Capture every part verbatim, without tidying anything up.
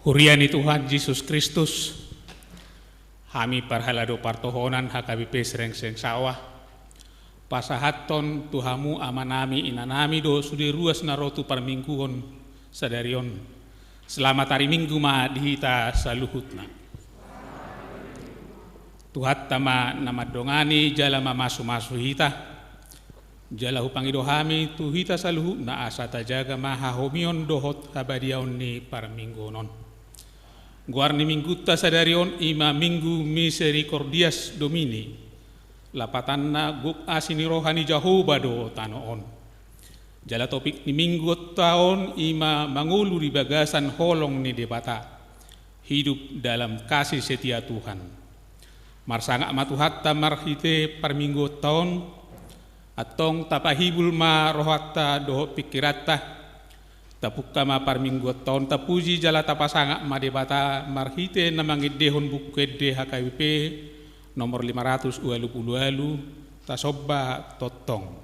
Huria ni Tuhan Jesus Kristus, hami parhalado partohonan H K B P Srengseng Sawah, pasahathon tu hamu amanami, inanami dohot sude ruas na ro tu parmingguon sadari on. Selamat ari Minggu ma di hita saluhutna. Tuhanta ma na mandongani jala mamasumasu hita. Jala hupangido hami tu hita saluhutna asa tajaga ma hahomion dohot habadiaon ni parmingguon on. Goar ni Minggunta sadari on i ma Minggu Misericordias Domini. Lapatanna, gok asi ni roha ni Jahowa do tano on. Jala topik ni Minggunta on i ma mangolu di bagasan holong ni Debata. Hidup dalam kasih setia Tuhan. Marsangap ma Tuhanta marhite parmingguonta on, antong tapahibul ma rohanta dohot pingkiranta, tapungka ma parmingguonta on tapuji jala tapasangap ma Debata marhite na mangendehon Buku Ende H K B P nomor lima ratus ualu pulu ualu, tasomba tongtong.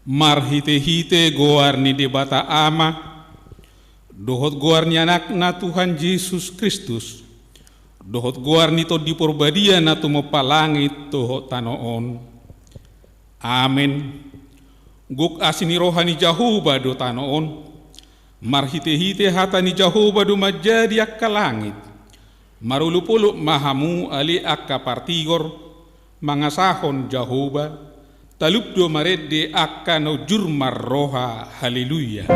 Marhitehite goar ni Debata Ama, dohot goar ni Anakna Tuhan Jesus Kristus, dohot goar ni Tondi Porbadia na tumompa langit dohot tano on. Amen. Gok asi ni roha ni Jahowa do tano on. Marhitehite hata ni Jahowa do manjadi angka langit. Marolopolop ma hamu ale angka partigor, mangasahon Jahowa, talup do marende angka na unjur marroha. Haleluya.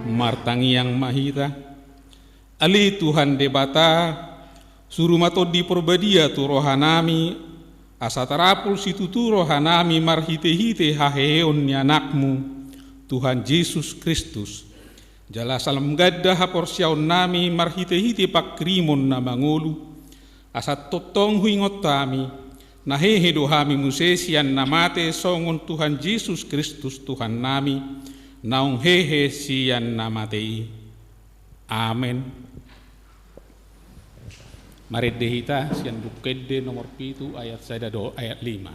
Martangiang ma hita. Ale Tuhan Debata, suru ma Tondi Porbadia tu rohanami, asa tarapul situtu rohanami marhitehite haheheon ni Anakmu, Tuhan Jesus Kristus. Jala asa lam ganda haporseaonnami marhitehite pangkirimon na mangolu, asa tongtong huingot hami, na hehe do hami muse sian na mate songon Tuhan Jesus Kristus Tuhannami, naung hehe sian na mate i. Amen. Marende hita sian Buku Ende nomor pitu ayat sada dohot ayat lima.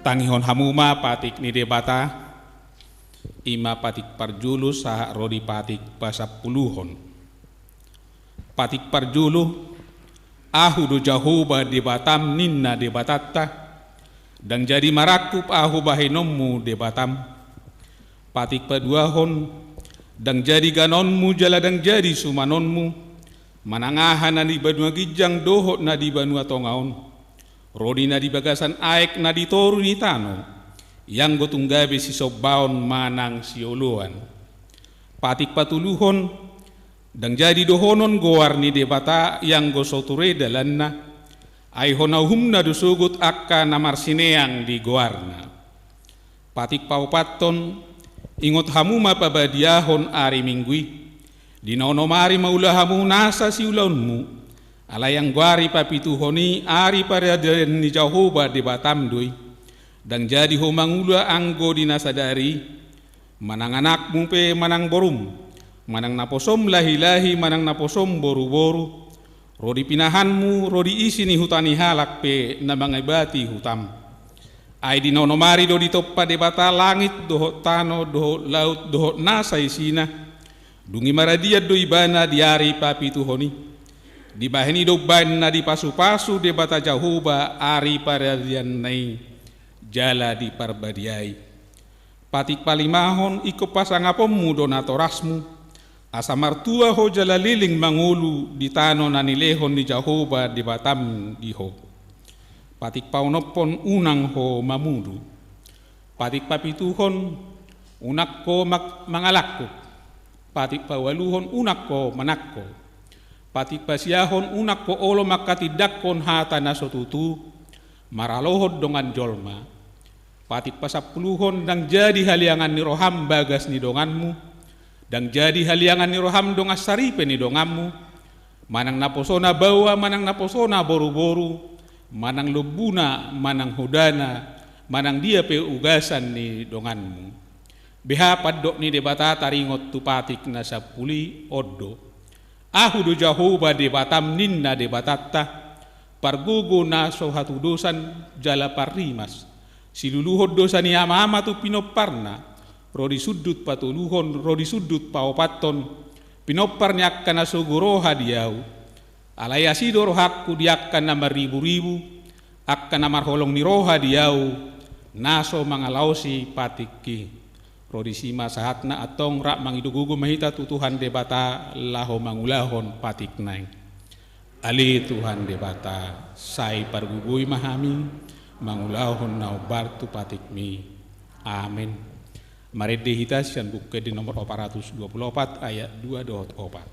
Tangihon hamu ma patik ni Debata, i ma patik parjolo sahat ro di patik pasampuluhon. Patik parjolo, Ahu do Jahowa Debatam, ninna Debatanta, ndang jadi marangkup ahu bahenonmu Debatam. Patik paduahon, ndang jadi ganonmu jala ndang jadi sumanonmu, manang aha na di banua ginjang dohot na di banua tonga on, ro di na di bagasan aek na di toru ni tano, ianggo tung gabe sisombaon manang sioloan. Patik patoluhon, ndang jadi dohonon goar ni Debata ianggo so ture dalanna, ai hona uhumna do sogot angka na marsineang di goarna. Patik paopathon, ingot hamu ma pabadiahon ari Minggu i, di na onom ari ma ula hamu nasa siulaonmu, alai anggo ari papituhon i ari paradian ni Jahowa Debatam do i, ndang jadi ho mangula anggo di na sadari i, manang anakmu pe manang borum, manang naposom lahilahi manang naposom boruboru, ro di pinahanmu ro di isi ni huta ni halak pe na mangibati hutam. Ai di na onom ari do ditompa Debata langit dohot tano dohot laut dohot nasa isina, dung i maradian do ibana di ari papituhon i. Dibahen i do umbahen na dipasupasu Debata Jahowa ari paradianna i jala diparbadiai. Patik palimahon, ingkon pasangaponmu do natorasmu, asa martua ho jala leleng mangolu di tano na nilehon ni Jahowa Debatam di ho. Patik paonomhon, unang ho mamudu. Patik papituhon, unang ho mag-, mangalangkup. Patik paualuhon, unang ho manangko. Patik pasiahon, unang ho olo manghatindanghon hata na so tutu maralohon dongan jolma. Patik pasampuluhon, ndang jadi haliangan ni roham bagas ni donganmu, ndang jadi haliangan ni roham dongan saripe ni donganmu, manang naposona baoa manang naposona boruboru, manang lombuna manang hodana, manang dia pe ugasan ni donganmu. Beha pandok ni Debata taringot tu patik na sampulu i, on do: Ahu do Jahowa Debatam, ninna Debatanta, pargogo na so hatudosan jala parrimas, siluluhon dosa ni amaama tu pinomparna, ro di sundut patoluhon ro di sundut paopathon, pinompar ni angka na sogo roha di ahu. Alai asi do rohangku di angka na marriburibu, angka na marholong ni roha di ahu, na so mangalaosi patik i. Ro disi ma sahatna. Antong rap mangido gogo ma hita tu Tuhan Debata laho mangulahon patikna i. Ale Tuhan Debata, sai pargogoi ma hami mangulahon na hombar tu patikmi. Amen. Marende hita sian Buku Ende nomor opat ratus dua puluh opat, ayat dua dohot opat.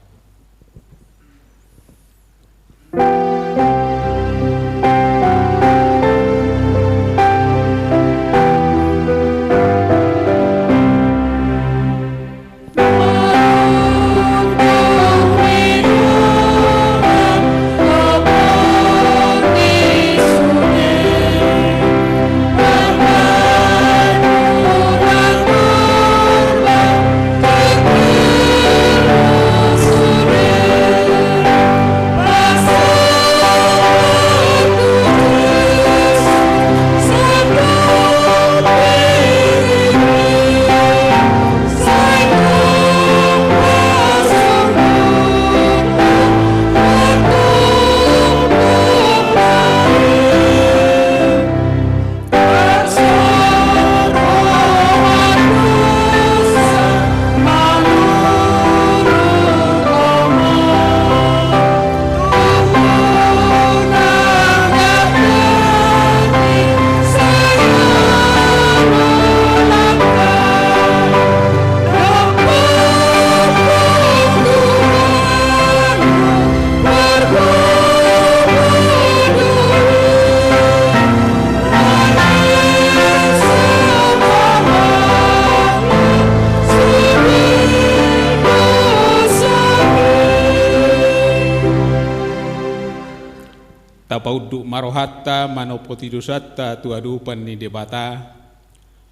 Tapaunduk ma rohanta manopoti dosanta tu adopan ni Debata.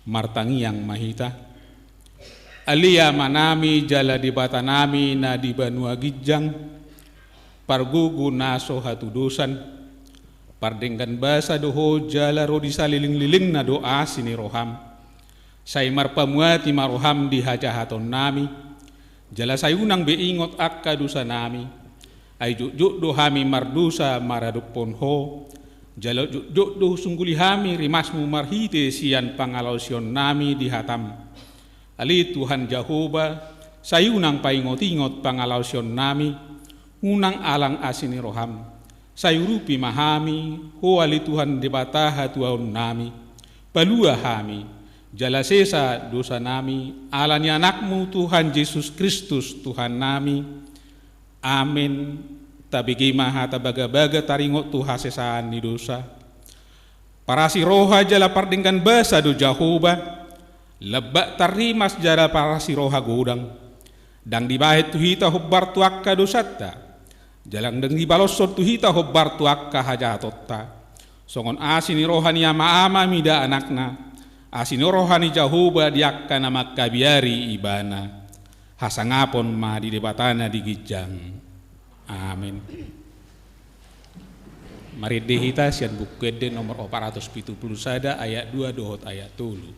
Martangiang ma hita. Ale Amanami jala Debatanami na di banua ginjang, pargogo na so hatudosan, Pardenggan basa do Ho jala ro di salelenglelengna do asi ni roham. Sai marpamuati ma roham di hajahatonnami, jala sai unang be ingot angka dosanami. Ai jotjot do hami mardosa maradophon Ho, jala jotjot do husungguli hami rimasmu marhite sian pangalaosionnami di hatam. Ale Tuhan Jahowa, sai unang paingotingot pangalaosionnami, unang alang asi ni roham. Sai urupi ma hami, Ho ale Tuhan Debata hatuaonnami. Palua hami, jala sesa dosanami, ala ni Anakmu Tuhan Jesus Kristus Tuhannami. Amen. Tabege ma hata bagabaga taringot tu hasesaan ni dosa. Parasi roha jala pardenggan basa do Jahowa, lambak tarrimas jala parasi roha godang. Ndang dibahen tu hita hombar tu angka dosanta, jala ndang dibaloshon tu hita hombar tu angka hajahatonta. Songon asi ni roha ni ama-ama mida anakna, asi ni roha ni Jahowa di angka na mangkabiari ibana. Hasangapon ma di Debata na di ginjang. Amen. Marende hita sian Buku Ende nomor opat ratus pitu pulu sada, ayat dua dohot ayat tolu.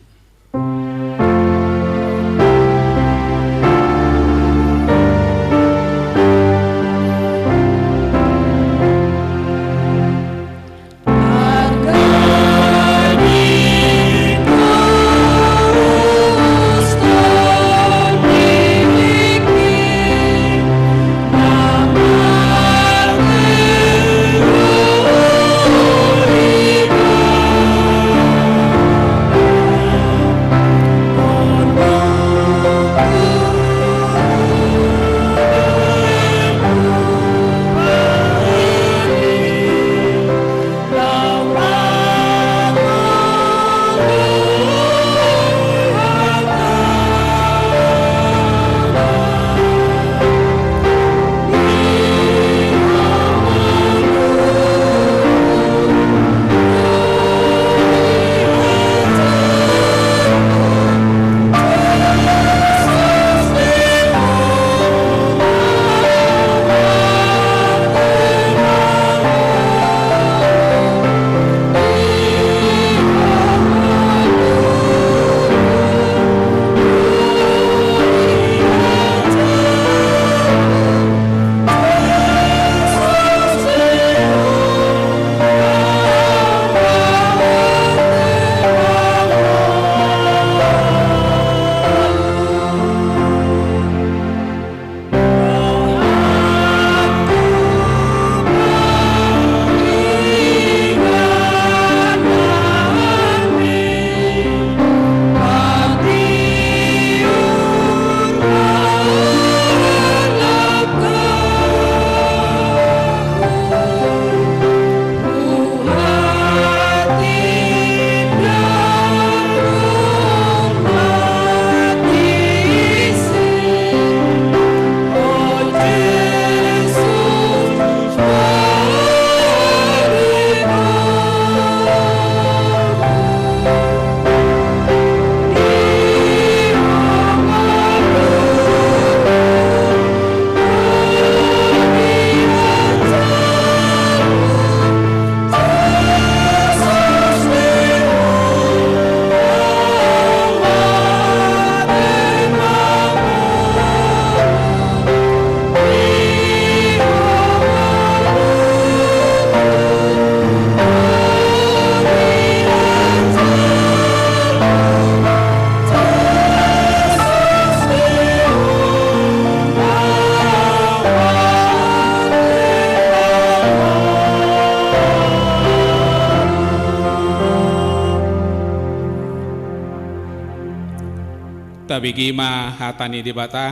Tabege ma hata ni Debata.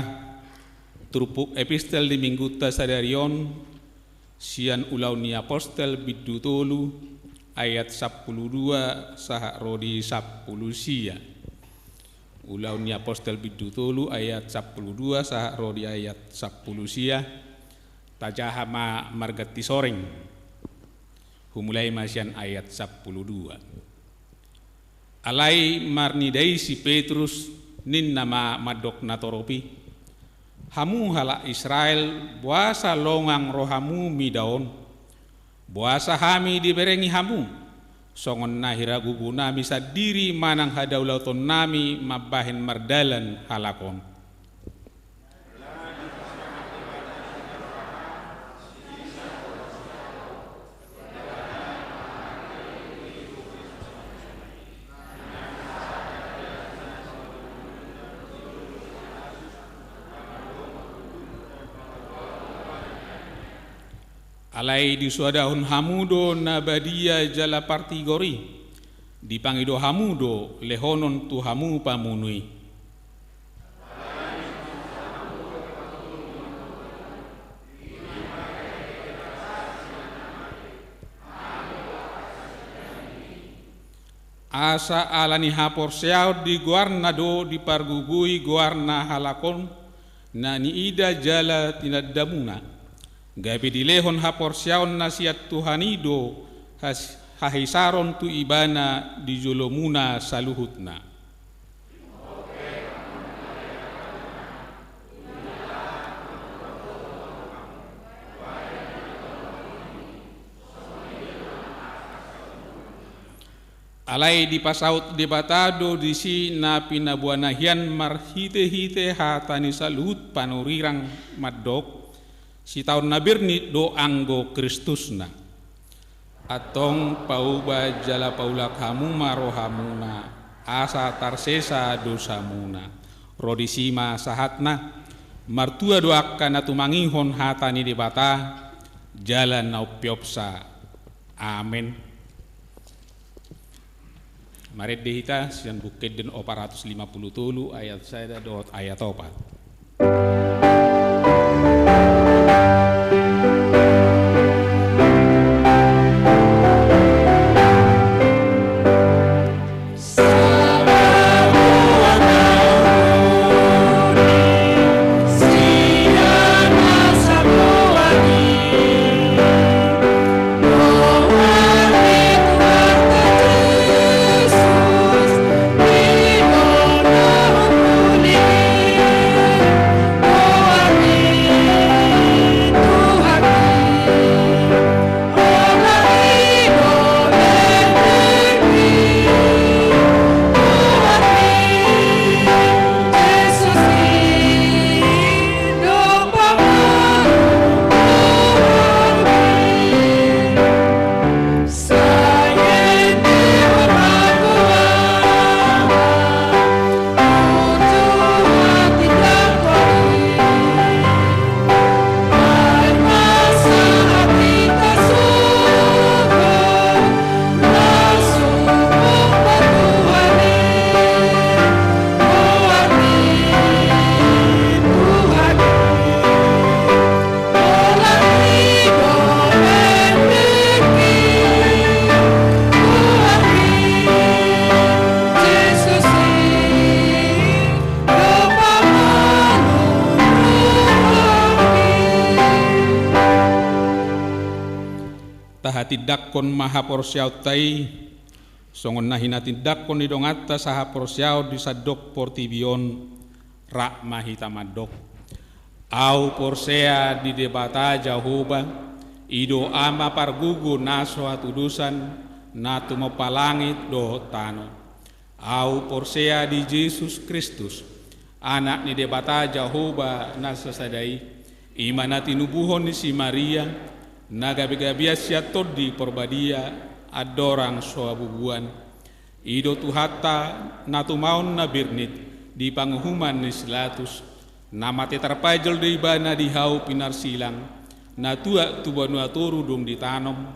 Turpuk epistel di minggunta sadari on, sian Ulaon ni Apostel bindu tolu ayat sampulu dua sahat ro di sampulu sia. Ulaon ni Apostel bindu tolu ayat sampulu dua sahat ro di ayat sampulu sia. Tajaha ma marganti soreng. Humulai ma sian ayat sampulu dua. Alai marnida i si Petrus, ninna ma mandok natorop i: Hamu halak Israel, boasa longang rohamu mida on? Boasa hami diberengi hamu, songon na hiragugunami sandiri manang hadaulatonami mambahen mardalan halak on. Alai disoadahon hamu do na badia jala partigor i, dipangido hamu do lehonon tu hamu pamunu i. Asa ala ni haporseaon di goarna do dipargogoi goarna halak on na niida jala tinandamuna, gabe dilehon haporseaon na sian Tuhan i do has-, hahisaron tu ibana di jolomuna saluhutna. Alai dipasaut Debata do disi na pinaboana hian marhitehite hata ni saluhut panurirang mandok, sitaon na bernit do anggo Kristusna. Antong pauba jala paulak hamu ma rohamuna, asa tarsesa dosamuna. Ro disi ma sahatna, martua do angka na tumangihon hata ni Debata, jala na umpeopsa. Amen. Marende hita sian Buku Ende opat ratus lima pulu tolu ayat sada dohot ayat opat. Tahatindangkon ma haporseaonta i, songon na hinatindangkon ni donganta sahaporseaon di sandok portibi on, rap ma hita mandok. Ahu porsea di Debata Jahowa, i do Ama pargogo na so hatudosan, na tumompa langit dohot tano. Ahu porsea di Jesus Kristus, Anak ni Debata Jahowa na sasada i, i ma na tinubuhon ni si Maria, na gabegabean sian Tondi Porbadia, andorang so habubuan. I do Tuhanta, na tumaon na bernit di panguhuman ni si Pilatus, na mate tarpajal do ibana di hau pinarsilang, na tuat tu banua toru dung ditanom,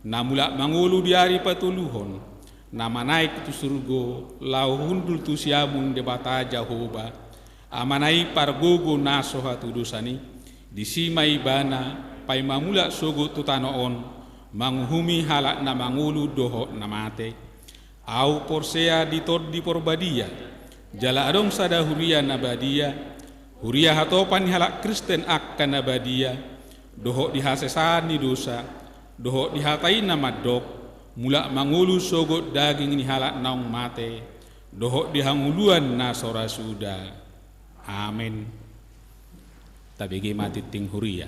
na mulak mangolu di ari patoluhon, na manaek tu surgo, laho hundul tu siamun Debata Jahowa, Amana i pargogo na so hatudosan i, disi ma ibana, paima mulak sogot tu tano on, manguhumi halak na mangolu dohot na mate. Ahu porsea di Tondi Porbadia, jala adong sada huria na badia, huria hatopan ni halak Kristen angka na badia, dohot di hasesaan ni dosa, dohot di hata i na mandok, mulak mangolu sogot daging ni halak naung mate, dohot di hangoluan na so ra suda. Amen. Tabege ma tingting huria.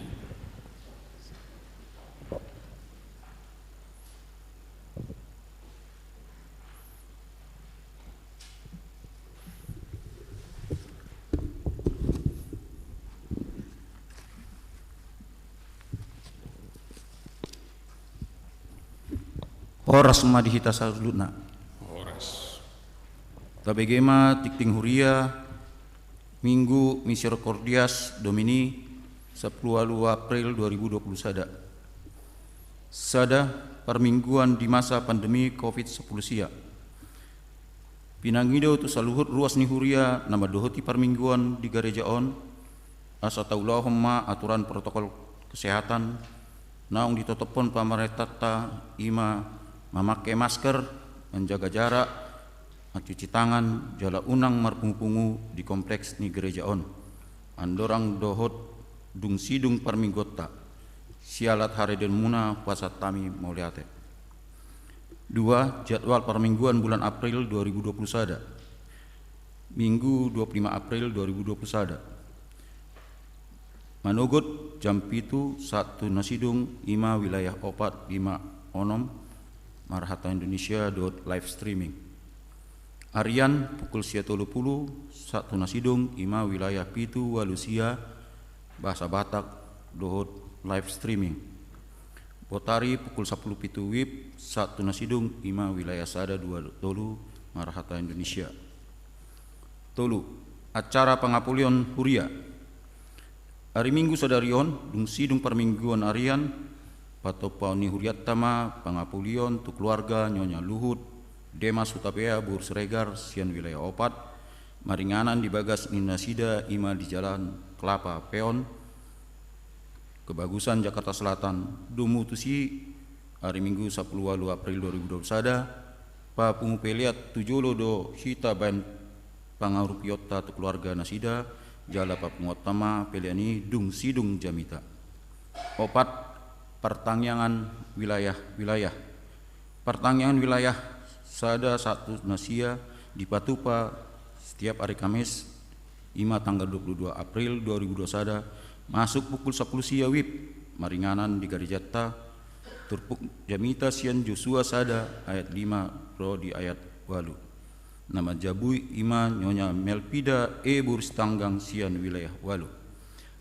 Horas ma di hita saluhutna. Horas. Tabege ma tingting huria, Minggu Misericordias Domini, sampulu ualu April dua ribu dua pulu sada. Sada, parmingguan di masa pandemi covid sampulu sia. Pinangido tu saluhut ruas ni huria na mandohoti parmingguan di gareja on, asa taulahon ma aturan protokol kesehatan naung ditotophon pamarentanta, i ma mamangke masker, manjaga jarak, mancuci tangan, jala unang marpungupungu di kompleks ni gareja on, andorang dohot dungsidung parmingguonta. Siala haridahonmuna hupasahat hami mauliate. Dua, jadwal parmingguan bulan April dua ribu dua pulu sada. Minggu dua pulu lima April dua ribu dua pulu sada. Manogot jam pitu sahat tu na sidung, i ma wilayah opat, lima, onom, marhata Indonesia dohot live streaming. Arian pukul sia tolu pulu sahat tu na sidung, i ma wilayah pitu, ualu, sia, bahasa Batak dohot live streaming. Botari pukul sampulu pitu wib sahat tu na sidung, i ma wilayah sada, dua, tolu, marhata Indonesia. Tolu, acara pangapolion huria. Ari Minggu sadari on, dungsidung parmingguan arian, patupaon ni hurianta ma pangapolion tu keluarga Nyonya Luhut Demas Hutapea boru Siregar sian wilayah opat, maringanan di bagas ni nasida, i ma di Jalan Kelapa Peon, Kebagusan, Jakarta Selatan. Domu tusi, ari Minggu sampulu ualu April dua ribu dua pulu sada, papungu pelean tu jolo do hita baen pangarupionta tu keluarga nasida, jala papunguonta ma pelean i dungsidung jamita. Opat, partangiangan wilayah-wilayah. Partangiangan wilayah sada sahat tu na sia dipatupa setiap ari Kamis, i ma tanggal dua puluh dua April dua ribu dua puluh sada, masuk pukul sampulu sia wib, maringanan di garejanta, turpuk jamita sian Josua sada ayat lima ro di ayat ualu. Na manjabui i ma Nyonya Melpida E boru Sitanggang sian wilayah ualu.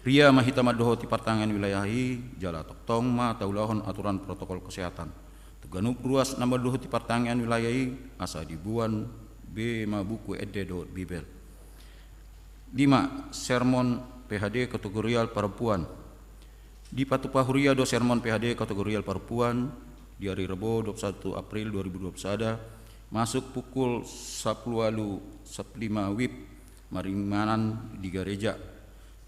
Ria ma hita mandohoti partangiangan wilayah i, jala tongtong ma taulahon aturan protokol kesehatan tu ganup ruas na mandohoti partangiangan wilayah i, asa diboan be ma buku ende dohot Bibel. Lima, sermon P H D kategorial perempuan. Dipatupa huria do sermon P H D kategorial perempuan di ari Rebo dua puluh satu April dua ribu dua puluh sada, masuk pukul sampulu ualu sampulu lima wib, maringanan di gareja.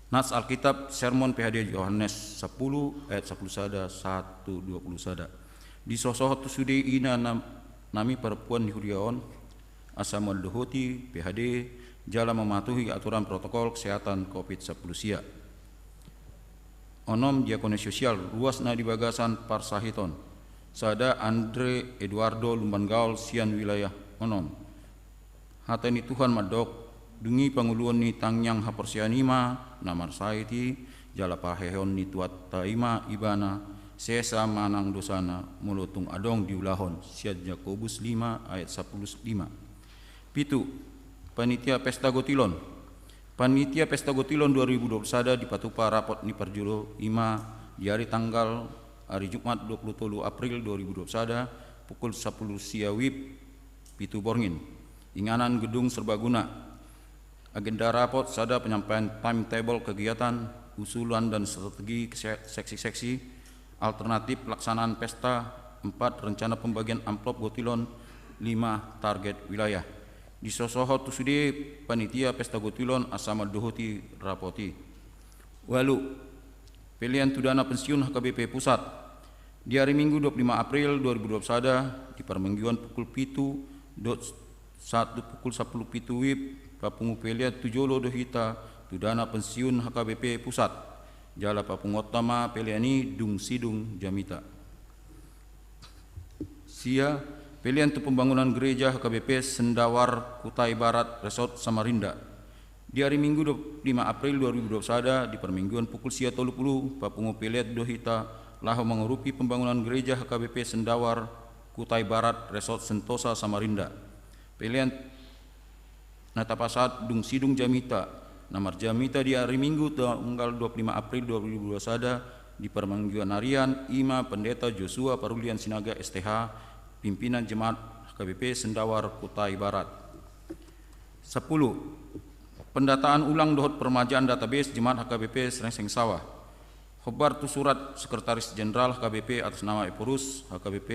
Nats Alkitab, sermon P H D Yohanes sampulu ayat sampulu sada sahat tu dua puluh sada. Disosohot tu sude i inanami perempuan ni huria on, asa mandohoti P H D jala mematuhi aturan protokol kesehatan covid sampulu sia. Onom, diakonia sosial, ruas na di bagasan parsahiton. Sada, Andre Eduardo Lumban Gaol sian wilayah onom. Hata ni Tuhan mandok, dung i pangoluon ni tangiang haporseaon i ma na marsahit i, jala paheheon ni Tuhanta i ma ibana, sesa manang dosana, molo tung adong diulahon, sian Jakobus lima ayat sampulu lima. Pitu, panitia pesta gotilon. Panitia pesta gotilon dua ribu dua puluh sada dipatupa rapot ni parjolo, i ma di ari tanggal, ari Jumat dua puluh tolu April dua ribu dua puluh sada, pukul sampulu sia wib, pitu borngin. Inganan gedung serbaguna. Agenda rapot sada, penyampaian timetable kegiatan, usulan dan strategi ke se-, seksi-seksi, alternatif pelaksanaan pesta, empat, rencana pembagian amplop gotilon, lima, target wilayah. Disosohot tu sude panitia pesta gotilon asa mandohoti rapot i. Ualu, pelean tu dana pensiun H K B P Pusat. Di ari Minggu dua puluh lima April dua ribu dua puluh sada, di parmingguan pukul pitu dohot sahat tu pukul sampulu pitu wib, papungu pelean tu jolo do hita tu dana pensiun H K B P Pusat. Jala papunguonta ma pelean i dungsidung jamita. Sia, pelean tu pembangunan gereja H K B P Sendawar, Kutai Barat, Resort Samarinda. Di ari Minggu dua puluh lima April dua ribu dua puluh sada, di parmingguan pukul sia tolu pulu, papungu pelean do hita laho mangurupi pembangunan gereja H K B P Sendawar, Kutai Barat, Resort Sentosa, Samarinda. Pelean na tapasahat dungsidung jamita, na marjamita di ari Minggu tanggal dua puluh lima April dua ribu dua puluh sada, di parmingguan arian, i ma Pendeta Joshua Parulian Sinaga S T H, Pimpinan Jemaat H K B P Sendawar Kutai Barat. Sapulu. Pendataan ulang dohot permajaan database Jemaat H K B P Srengseng Sawah. Hombar tu surat Sekretaris Jenderal H K B P atas nama Ephorus, H K B P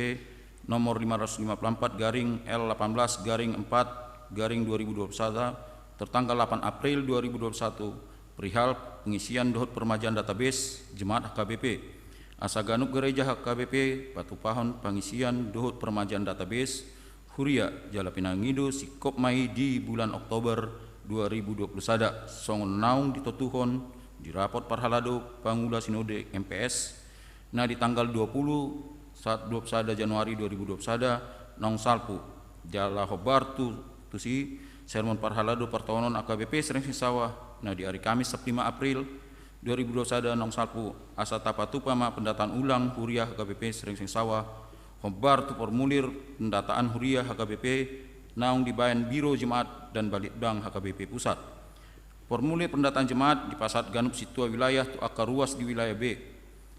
nomor lima ratus lima puluh empat garing L delapan belas garing empat garing dua ribu dua puluh satu, tertanggal delapan April dua ribu dua puluh satu, perihal pengisian dohot permajaan database Jemaat H K B P. Asa ganup gereja H K B P patupahon pengisian dohot permajaan database huria jala pinangido singkop ma i di bulan Oktober dua ribu dua puluh sada, songon naung ditontuhon di rapot parhalado pangula sinode M P S na di tanggal dua puluh, saat dua puluh sada Januari dua ribu dua puluh sada naung salpu. Jala hombar tu, tusi, sermon parhalado partohonon H K B P Srengseng Sawah na di ari Kamis sappulu lima April dua ribu dua puluh sada naung salpu, asa tapatupa ma pendataan ulang huria H K B P Srengseng Sawah, hombar tu formulir pendataan huria H K B P naung dibaen Biro Jemaat dan Balitbang H K B P Pusat. Formulir pendataan jemaat dipasahat ganup sintua wilayah tu angka ruas di wilayah B.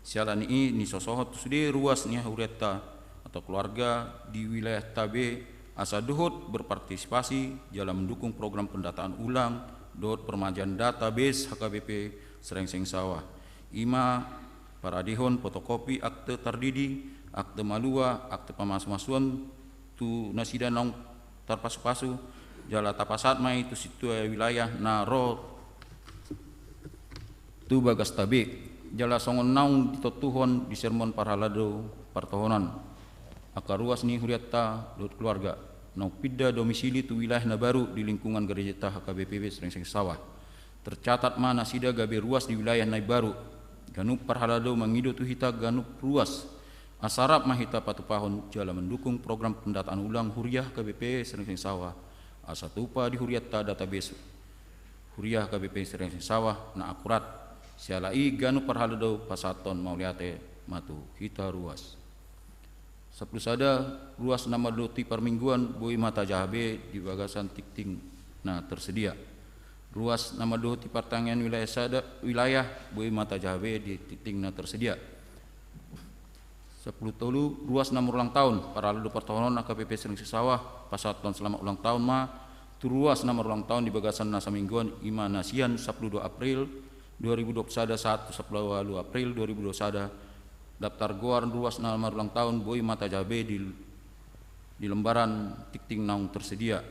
Siala ni i nisosohon tu sude ruas ni hurianta atau keluarga di wilayah ta B, asa dohot berpartisipasi jala mendukung program pendataan ulang dohot permajaan database H K B P Srengseng Sawah. I ma paradehon fotokopi akte tardidi, akte malua, akte pamasumasuon tu nasida naung tarpasupasu, jala tapasahat ma i tu sintua wilayah na ro tu bagas ta B, jala songon naung ditontuhon di sermon parhalado partohonon, angka ruas ni hurianta dohot keluarga naung pinda domisili tu wilayah na baru di lingkungan gerejata H K B P Srengseng Sawah. Tercatat ma nasida gabe ruas di wilayah na imbaru. Ganup parhalado mangido tu hita ganup ruas, asa rap ma hita patupahon jala mendukung program pendataan ulang huria H K B P Srengseng Sawah, asa tupa di hurianta database huria H K B P Srengseng Sawah na akurat. Siala i ganup parhalado pasahathon mauliate ma tu hita ruas. Sappulu sada. Ruas na mandohoti parmingguan boi ma tajaha be di bagasan tingting na tersedia. Ruas na mandohoti partangiangan wilayah sada, wilayah, boi ma tajaha be di tingting na tersedia. Sappulu tolu. Ruas na marulang taon parhalado partohonon H K B P Srengseng Sawah, pasahathon selamat ulang taon ma tu ruas na marulang taon di bagasan na samingguon, i ma na sian sappulu dua April dua ribu dua puluh sada sahat tu sappulu ualu April dua ribu dua puluh sada. Daftar goar ruas na marulang taon boi ma tajaha be di, di lembaran tingting naung tersedia.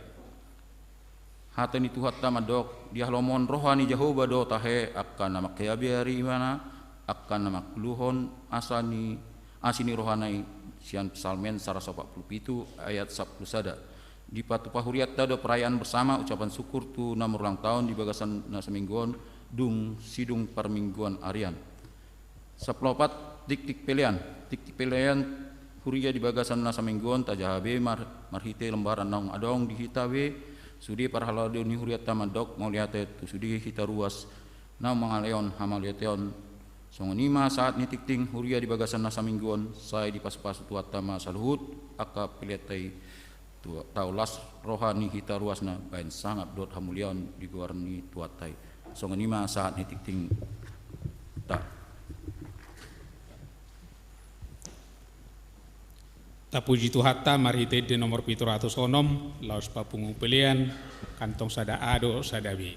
Hata ni Tuhanta mandok, dihaholomhon roha ni Jahowa do tahe angka na mangkeabiari Ibana, angka na manguluhon asa ni, asi ni rohana i, sian Psalmen saratus opat pulu pitu ayat sappulu sada. Dipatupa hurianta do perayaan bersama ucapan syukur tu na marulang taon di bagasan na samingguon dung sidung parmingguan arian. Sappulu opat. Tiktik pelean. Tiktik pelean huria di bagasan na samingguon tajaha be mar-, marhite lembaran naung adong di hita be. Sude parhalado ni hurianta mandok mauliate tu sude hita ruas naung mangalehon hamauliateon. Songon i ma sahat ni tiktik huria di bagasan na samingguon, sai dipasupasu Tuhanta ma saluhut angka peleanta i. Tu-, tau las roha ni hita ruasna baen sangap dohot hamuliaon di goar ni Tuhanta i. Songon i ma sahat ni tiktikta. Tapuji Tuhanta, marhite ende nomor pitu ratus onom, laos papungu pelean, kantong sada A dohot sada B.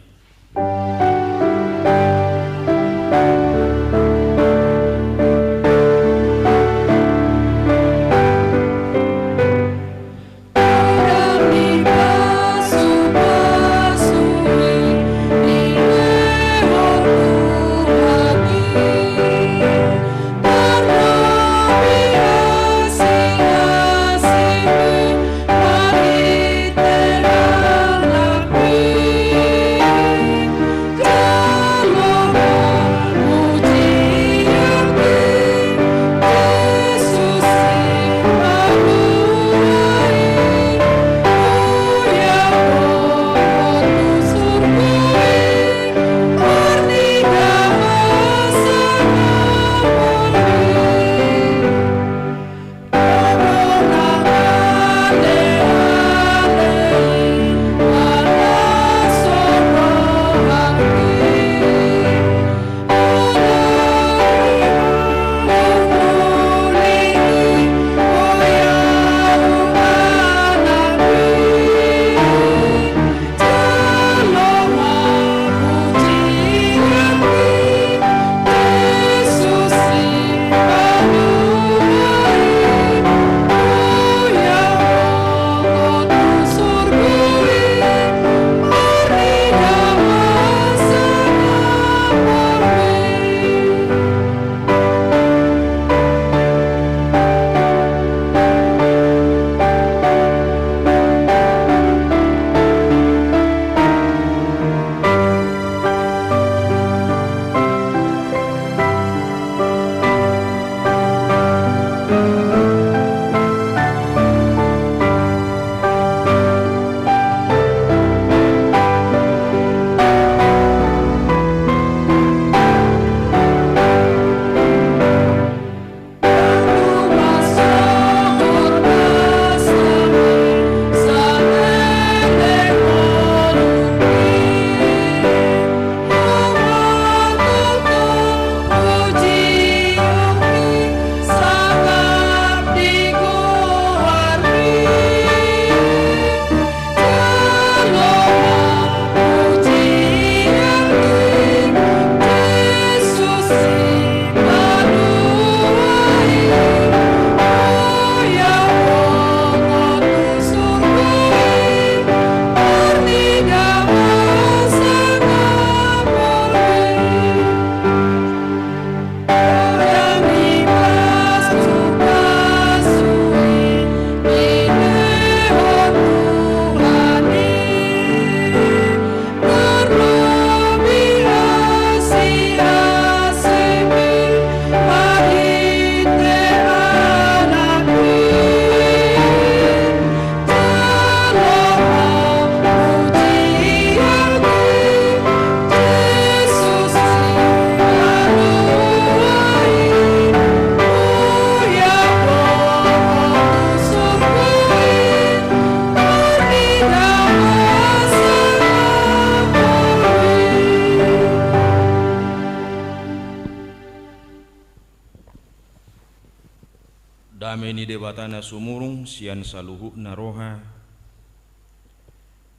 Debata na sumurung sian saluhutna roha,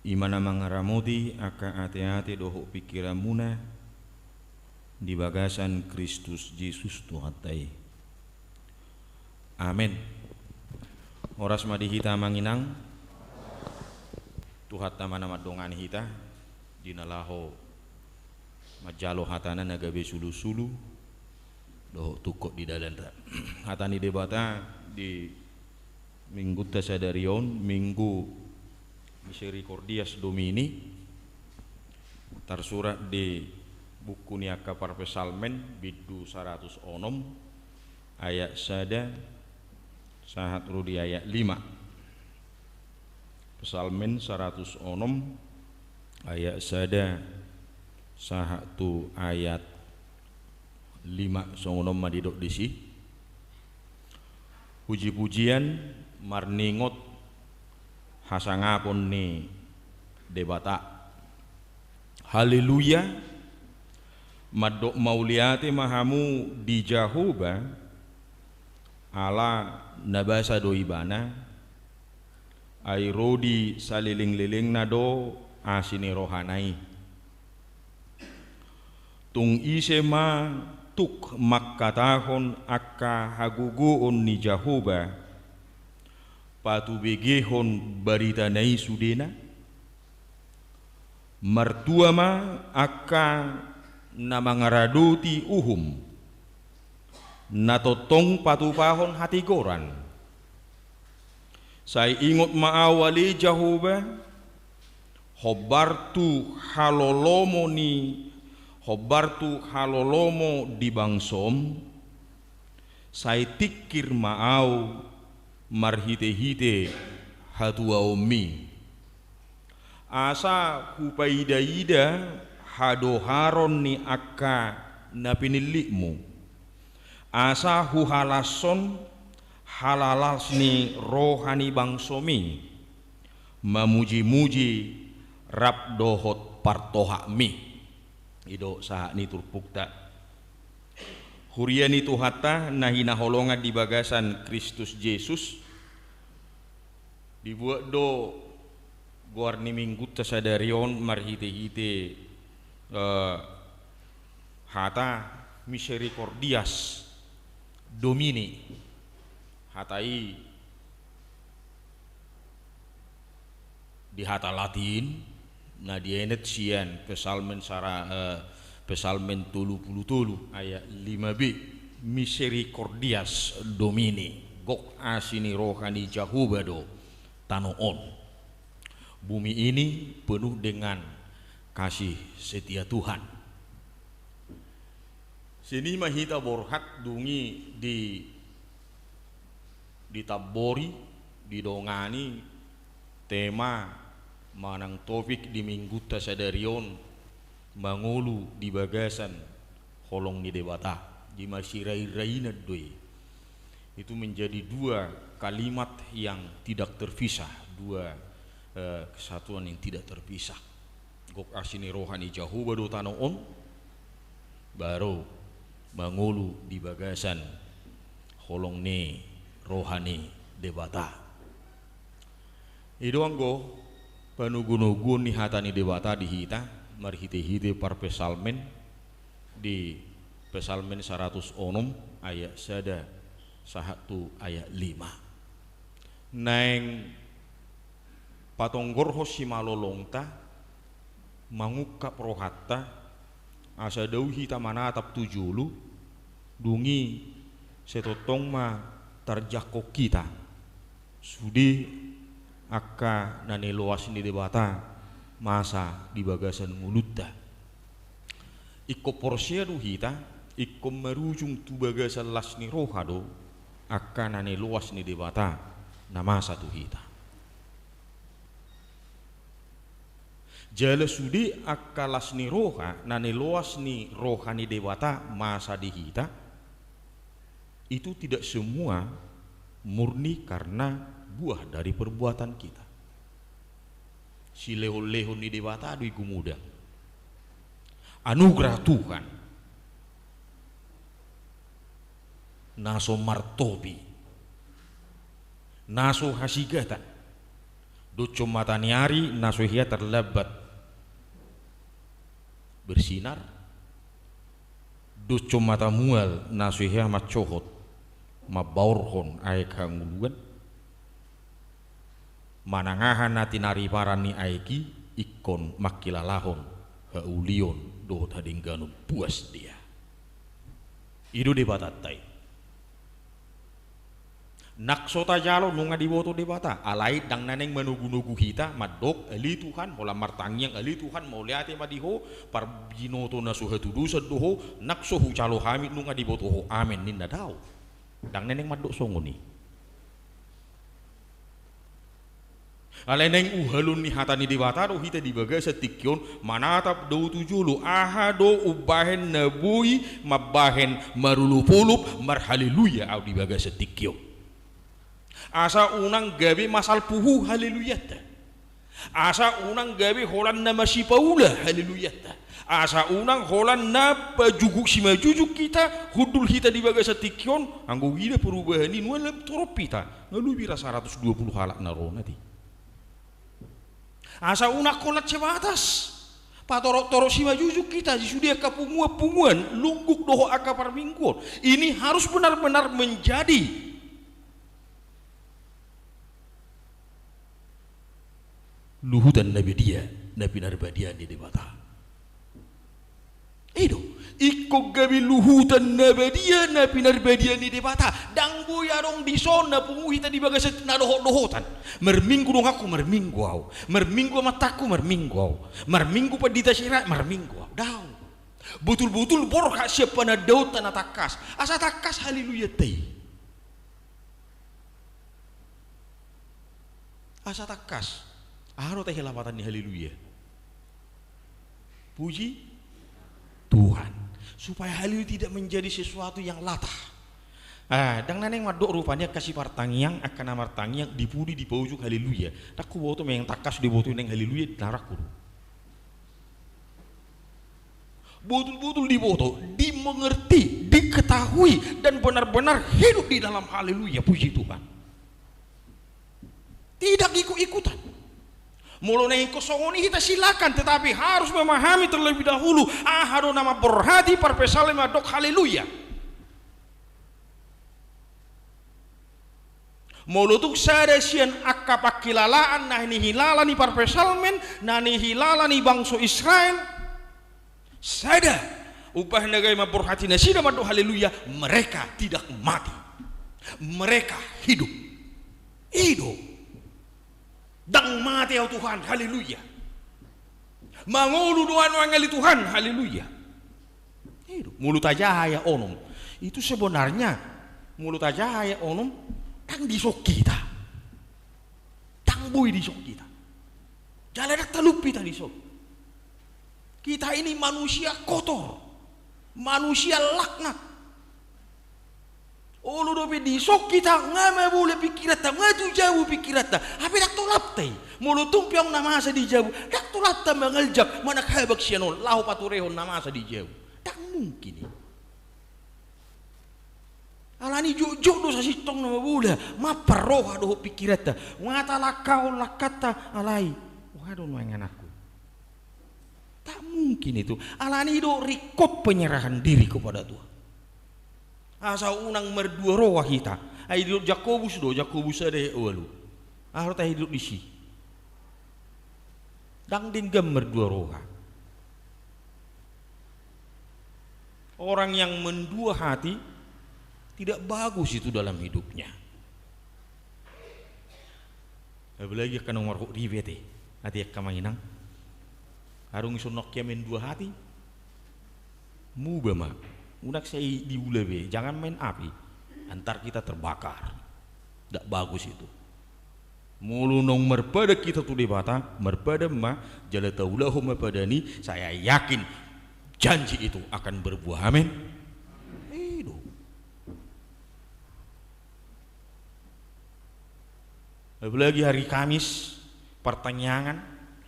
i ma na mangaramoti angka ateate dohot pingkiranmuna di bagasan Kristus Jesus Tuhanta i. Amen. Horas ma di hita, Amang Inang. Tuhanta ma na mandongani hita di na laho manjalo hatana na gabe sulusulu dohot tungkot di dalan ra. Hata ni Debata di Minggunta sadari on, Minggu Misericordias Domini, tarsurat di buku ni angka parpsalmen, bindu saratus onom, ayat sada sahat ro di ayat lima. Psalmen saratus onom, ayat sada sahat tu ayat lima, songon on ma didok disi. Puji-pujian marningot hasangapon ni Debata. Haleluya. Mandok mauliate ma hamu di Jahowa, ala na basa do Ibana, ai ro di saleleng-lelengna do asi ni rohana i. Tung ise ma tuk mangkatahon angka hagogoon ni Jahowa, patubegehon baritana i sudena? Martua ma angka na mangaradoti uhum, na tongtong patupahon hatigoran. Sai ingot ma ahu ale Jahowa, hombar tu halolomo ni, hombar tu halolomo di bangsom, sai tingkir ma ahu marhite-hite hatuaonmi. Asa hupaida-ida hadoharon ni angka na pinillitmu. Asa huhalashon halalas ni roha ni bangsomi, mamuji-muji rap dohot partohapmi. I do sahat ni turpukta. Huria ni Tuhanta na hinaholongan di bagasan Kristus Jesus, dibuat do goar ni Minggunta sadari on marhite-hite, eh, hata Misericordias Domini. Hata i di hata Latin, na dienet sian Psalmen sara-, eh, Psalmen tolu pulu tolu ayat lima b, Misericordias Domini, gok asi ni roha ni Jahowa do tano on. Bumi ini penuh dengan kasih setia Tuhan. Sian i ma hita borhat, dung i di, ditambori, didongani tema manang topik di Minggunta sadari on, mangolu di bagasan holong ni Debata. Di masirairai na do i. Itu menjadi dua kalimat yang tidak terpisah, dua, eh, kesatuan yang tidak terpisah. Gok asi ni roha ni Jahowa do tano on, baru mangolu di bagasan holong ni roha ni Debata. I do anggo panogunoguon ni hata ni Debata di hita, marhite-hite parpsalmen, di Psalmen saratus onom ayat sada sahat tu ayat lima. Naeng patonggorhon simalolongta, mangungkap rohanta, asa dao hita manatap tu jolo, dung i sai tongtong ma tarjangkon hita sude angka na niloas ni Debata masa di bagasan ngolunta. Ingkon porsea do hita, ingkon marujung tu bagasan las ni roha do angka na niloas ni Debata na masa tu hita. Jala sude angka las ni roha na niloas ni roha ni Debata masa di hita, itu tidak semua murni karena buah dari perbuatan kita. Silehonlehon ni Debata do i gumodang. Anugerah Tuhan na so martopi Na so hasigatan, doshon mata ni ari na so hea tarlambat bersinar, doshon mata mual na so hea mansohot mambaorhon aek hangoluan, manang aha na tinariparan ni aek i ingkon mangkilalahon haulion dohot hadengganon puas dia. I do Debatanta i. Nang so tajalo nunga diboto Debata, alai ndang na naeng manogunogu hita mandok, ale Tuhan, holan martangiang, ale Tuhan, mauliate ma di Ho, parbinoto na so hatudosan do Ho, nang so hujalo hami nunga diboto Ho, amen, ninna, daong. Ndang na naeng mandok songon i. Alai naeng uhalon ni hata ni Debata do hita di bagasan tingki on, manatap do tu jolo, aha do umbahen na boi mambahen marolopolop marhaleluya ahu di bagasan tingki on. Asa unang gabe masalpu hu haleluyanta. Asa unang gabe holan na masipaula haleluyanta. Asa unang holan na pajujuk simajujuk hita, hundul hita di bagasan tingki on, anggo huida perubahan i nuaeng lam torop hita, nga lobi ra saratus dua pulu halak na ro nati. Asa unang holan sebatas patorop-torop simajujuk hita di sude angka punguan-punguan, lungguk dohot angka parmingguon. Ini harus benar-benar menjadi luhutan na badia, na pinarbadia ni Debata. I do, ingkon gabe luhutan na badia, na pinarbadia ni Debata. Ndang boi adong dison na pungu hita di bagasan na dohot-dohotan. Marminggu donganku, marminggu ahu. Marminggu amantangku, marminggu ahu. Marminggu pandita Sirait, marminggu ahu. Daong. Botul-botul borhat sian panandaonta na tangkas. Asa tangkas haleluyanta i. Asa tangkas. Aha do tahe lapatan ni haleluya? Puji Tuhan. Supaya haleluya tidak menjadi sesuatu yang latah. Ah, ndang na naeng mandok rupani angka sipartangiang, angka na martangiang di pudi dipaujung haleluya. Ndang huboto memang tangkas diboto naeng haleluya, ndarangku do. Botul-botul diboto, dimengerti, diketahui, dan benar-benar hidup di dalam haleluya, puji Tuhan. Tidak ikut-ikutan. Molo naeng ingkon songon i hita silakan, tetapi harus memahami terlebih dahulu aha do na mamborhati parpsalmen mandok haleluya. Molo tung sada sian angka pangkilalaan na nihilala ni parpsalmen, na nihilala ni bangso Israel, sada umbahen na gabe mamborhati nasida mandok haleluya, mereka tidak mati. Mereka hidup. I do. Ndang mate ahu Tuhan, haleluya. Mangolu do ahu nuaeng ale Tuhan, haleluya. I do. Molo tajaha ia onom. Itu sebenarnya, molo tajaha ia onom, ndang dison hita. Ndang boi dison hita. Jala ndang talup hita dison. Kita ini manusia kotor. Manusia laknat. Olo dope dison hita, nga mabola pingkiranta, nga tu jabu pingkiranta. Hape ndang tolapta i. Molo tung pe ahu na masa di jabu, ndang tolapta mangaljak, manang habang sian on, laho paturehon na masa di jabu. Ndang mungkin i. Alani jotjot do sasintongna mabola, mampar roha dohot pingkiranta. Nga talangkahon langkanta, alai. Oha do nuaeng anakku. Tak mungkin itu. Alani do ringkot penyerahan diri kepada Tuhan. Asa unang mardua roha hita. Ai didok Jakobus do, Jakobus sada ayat ualu. Aha do tahe didok disi? Ndang denggan mardua roha. Orang yang mendua hati tidak bagus itu dalam hidupnya. Apalagi angka na marhot ribet i, ate angka amang inang. Adong i songon hea main dua hati. Muba ma. Unang sai diula be, jangan main api. Antar kita terbakar. Ndak bagus itu. Molo naung marpadan hita tu Debata, marpadan ma, jala taulahon ma padan i, saya yakin janji itu akan berbuah. Amin. I do. Apalagi hari Kamis, partangiangan,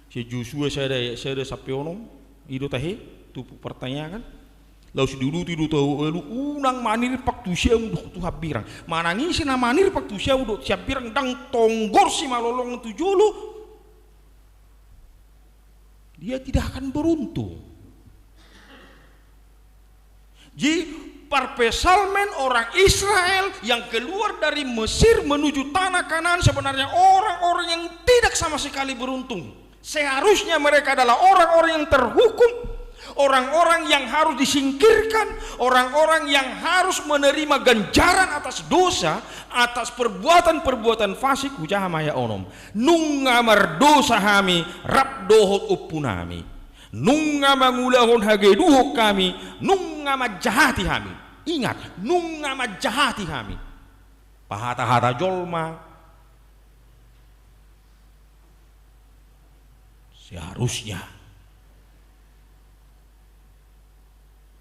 sian Josua sada ayat sada sampe onom, i do tahe, turpuk partangiangan. Laos diuduti do tu ahu ualu, unang manirpak tu siamun dohot tu hambirang. Manang ise na manirpak tu siamun dohot siambirang, ndang tonggor simalolongna tu jolo, dia tidak akan beruntung. Jadi, perpsalmen orang Israel yang keluar dari Mesir menuju tanah Kanaan sebenarnya orang-orang yang tidak sama sekali beruntung. Seharusnya mereka adalah orang-orang yang terhukum, orang-orang yang harus disingkirkan, orang-orang yang harus menerima ganjaran atas dosa, atas perbuatan-perbuatan fasik. Hujaha ma ayat onom. Nunga mardosa hami rap dohot ompunami. Nunga mangulahon hagaduhon hami, nunga manjahati hami. Ingat, nunga manjahati hami. Pahata-hata jolma. Seharusnya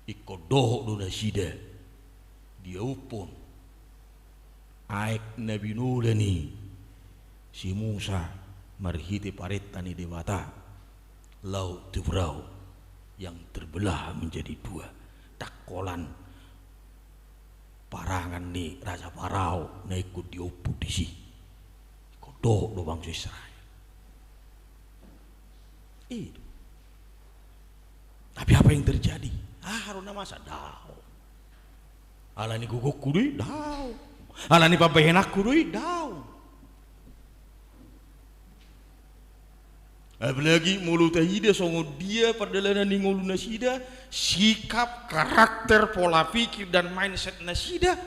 ingkon dohot do nasida diaophon aek na binola ni si Musa marhite parenta ni Debata, Laut Tiberau yang terbelah menjadi dua. Ndang holan parangan ni Raja Parao na ingkon diompon disi. Ingkon dohot do bangso Israel. I do. Tapi apa yang terjadi? Ah, ro na masa, daong. Ala ni gogongku do i, daong. Ala ni pambahenanku do i, daong. Apalagi molo taida songon dia pardalanan ni ngolu nasida, sikap, karakter, pola pikir, dan mindset nasida,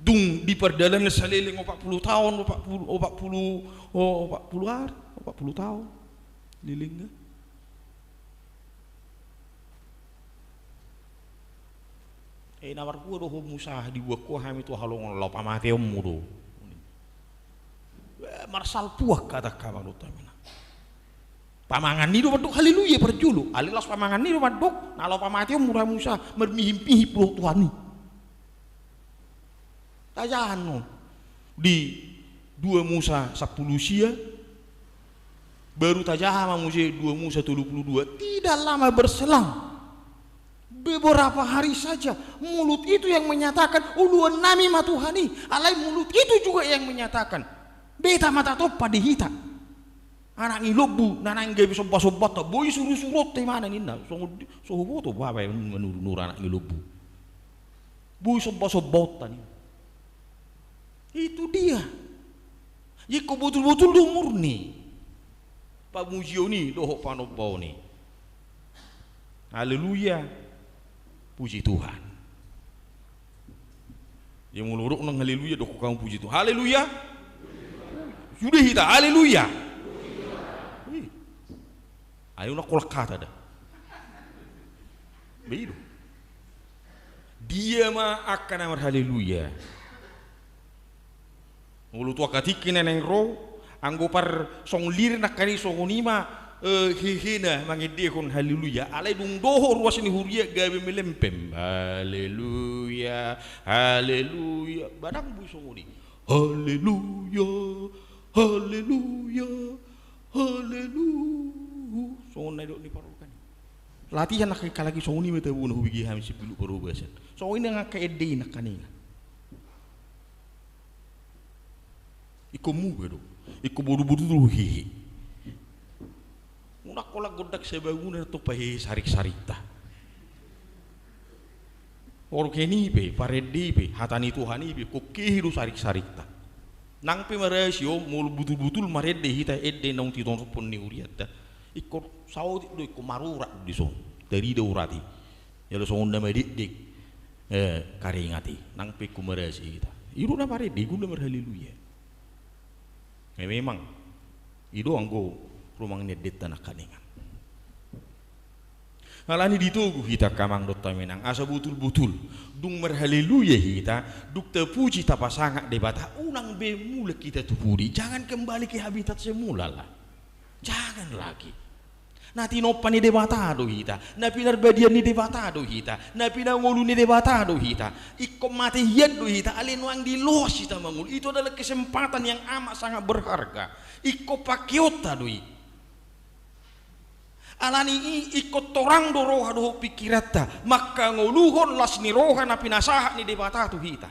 dung di pardalanan saleleng opat pulu taon, opat pulu, opat pulu, o, opat pulu ari, opat pulu taon, lelengna. Eh, na marhua do ho Musa, diboan ho hami tu halongan, laho pamateonmu do. Eh, marsalpuak hatangka, amang dohot inang. Pamangan ni do mandok haleluya parjolo, alai laos pamangan ni do mandok, na laho pamateonmu do Musa, marmihip-mihip do Tuhan i. Tajaha annon di dua Musa sampulu sia, baru tajaha ma muse dua Musa tolu pulu dua. Tidak lama berselang, beberapa hari saja, mulut itu yang menyatakan, uluan nami ma Tuhan i, alai mulut itu juga yang menyatakan, beta ma tatompa di hita. Anak ni lombu, na naeng gabe somba-sombanta, boi suru-suruonta imana ninna, songon, so huboto bapa manuru-nuru anak ni lombu. Boi somba-sombaonta ninna. Itu dia. Ingkon botul-botul do murni pamujion i dohot panombaon i. Haleluya. Puji Tuhan. Ia molo dok nang haleluya, dok kamu puji Tuhan. Haleluya. Sudah hita, haleluya. Ayo na kolak kata da. Beido. Dia ma angka na marhaleluya. Molo tu angka tingki na naeng ro, anggo parsongon lirik nangkaning songon i ma, eh, hehena mangendehon haleluya. Alai dung dohot ruas ni huria gabe melempem. Haleluya, haleluya. Badang boi songon i. Haleluya, haleluya, haleluya. Songon na nidok ni parrokan i. Latihan nangkaning halak i songon i ma tabona hubege hami sipilu parhobasan. Songon i nang angka ende i nangkaningan. Ingkon muba do. Ingkon botul-botul do hehe. Unang holan gondang sabangunan tong pahehe sarik-sarikta. Organ i pe, parende i pe, hata ni Tuhan i pe, ingkon hehe do sarik-sarikta. Nang pe marasi on, molo botul-botul marende hita, ende naung tinotophon ni hurianta, ingkon saotik do, ingkon marurat do dison. Tarida urat i. Jala songon na madekdek, eh, karingat i. Nang pe ingkon marasi hita, i do na marende, i do na marhaleluya. Eh, memang, i do anggo rumang ni endenta nangkaningan. Alani ditogu hita angka amang dohot inang, asa botul-botul dung marhaleluya hita, dung tapuji tapasangap Debata, unang be mulak hita tu pudi, jangan kembali ke habitat semula lah. Jangan lagi. Na tinompa ni Debata do hita, na pinarbadian ni Debata do hita, na pinangolu ni Debata do hita. Ingkon mate hian do hita, alai nuaeng diloas hita mangolu. Itu adalah kesempatan yang amat sangat berharga. Ingkon pakeonta do i. Alani i ingkon torang do roha dohot pingkiranta, mangkangoluhon las ni roha na pinasahat ni Debata tu hita.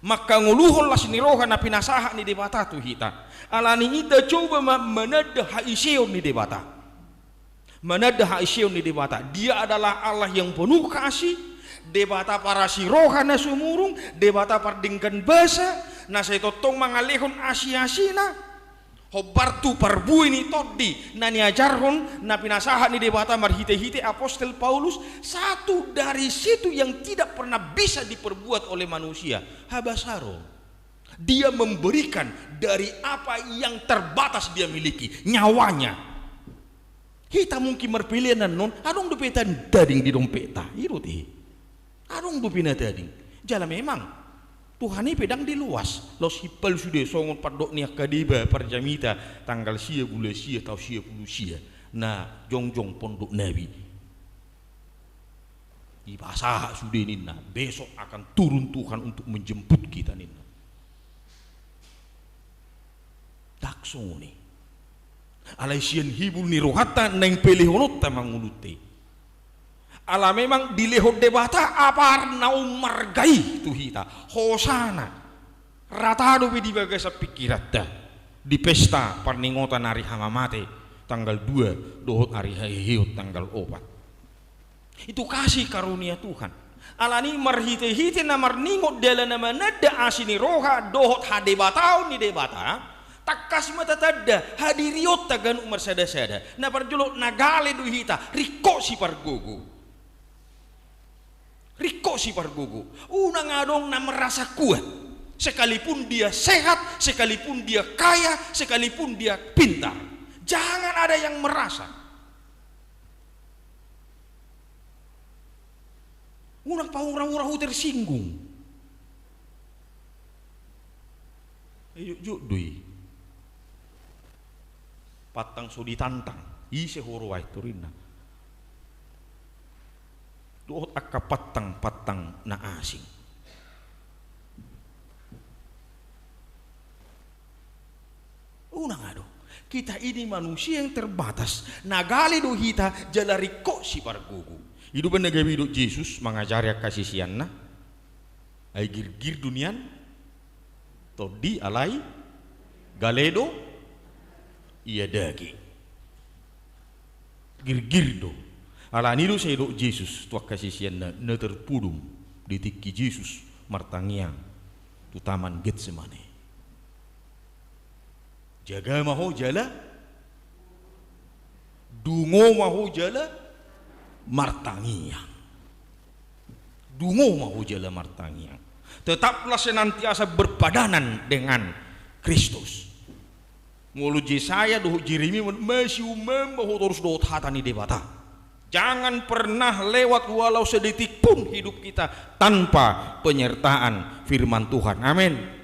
Mangkangoluhon las ni roha na pinasahat ni Debata tu hita. Alani i tacoba ma mananda haiseon ni Debata. Mananda haiseon ni Debata. Dia adalah Allah yang penuh kasih, Debata parasi roha na sumurung, Debata pardenggan basa, na sai tongtong mangalehon asi-asina. Hombar tu parbue ni tondi na niajarhon, na pinasahat ni Debata marhite-hite apostel Paulus, satu dari situ yang tidak pernah bisa diperbuat oleh manusia, habasaron. Dia memberikan dari apa yang terbatas dia miliki, nyawanya. Hita mungkin marpelean annon, adong dope tading di dompetta, i do te. Adong dope na tading. Jala memang, Tuhan i pe ndang diloas, laos himpal sude songon pandok ni angka deba parjamita tanggal sia bulan sia taon sia pulu sia. Na jongjong pondok nabi. Dipasahat sude ninna, besok akan turun Tuhan untuk menjemput kita ninna. Ndang songon i. Alai sian hibul ni rohanta naeng pelehononta mangolunta i. Ala memang dilehon Debata apa na ummarga i tu hita. Hosana. Rata dope di bagasan pingkiranta. Di pesta parningotan ari hamamate tanggal dua dohot ari haheheon tanggal opat. Itu kasih karunia Tuhan. Alani marhite-hite na marningot dalan na mananda asi ni roha dohot hadebataon ni Debata, tangkas ma tatanda hadirionta ganup marsada-sada. Na parjolo na gale do hita, ringkot sipargogo. Ringkot sipargogo. Unang adong na merasa kuat. Sekalipun dia sehat, sekalipun dia kaya, sekalipun dia pintar. Jangan ada yang merasa. Unang paura-ura hu tersinggung. Jotjot do i. Pantang so ditantang. Ise huroha i torinna. Dohot angka pantang-pantang na asing. Unang adong. Kita ini manusia yang terbatas. Na gale do hita jala ringkot sipargogo. I do umbahen na gabe didok Jesus mangajari angka siseanna. Ai girgir do nian tondi alai gale do ia daging. Girgir do. Alani do sai didok Jesus tu angka siseanna na terpudum di tingki Jesus martangiang tu taman Getsemane. Jaga ma ho jala dungo ma ho jala martangiang. Dungo ma ho jala martangiang. Tetaplah senantiasa berpadanan dengan Kristus. Molo Jesaya dohot Jeremia, masiumam ma ho torus dohot hata ni Debata. Jangan pernah lewat walau sedetik pun hidup kita tanpa penyertaan firman Tuhan. Amin.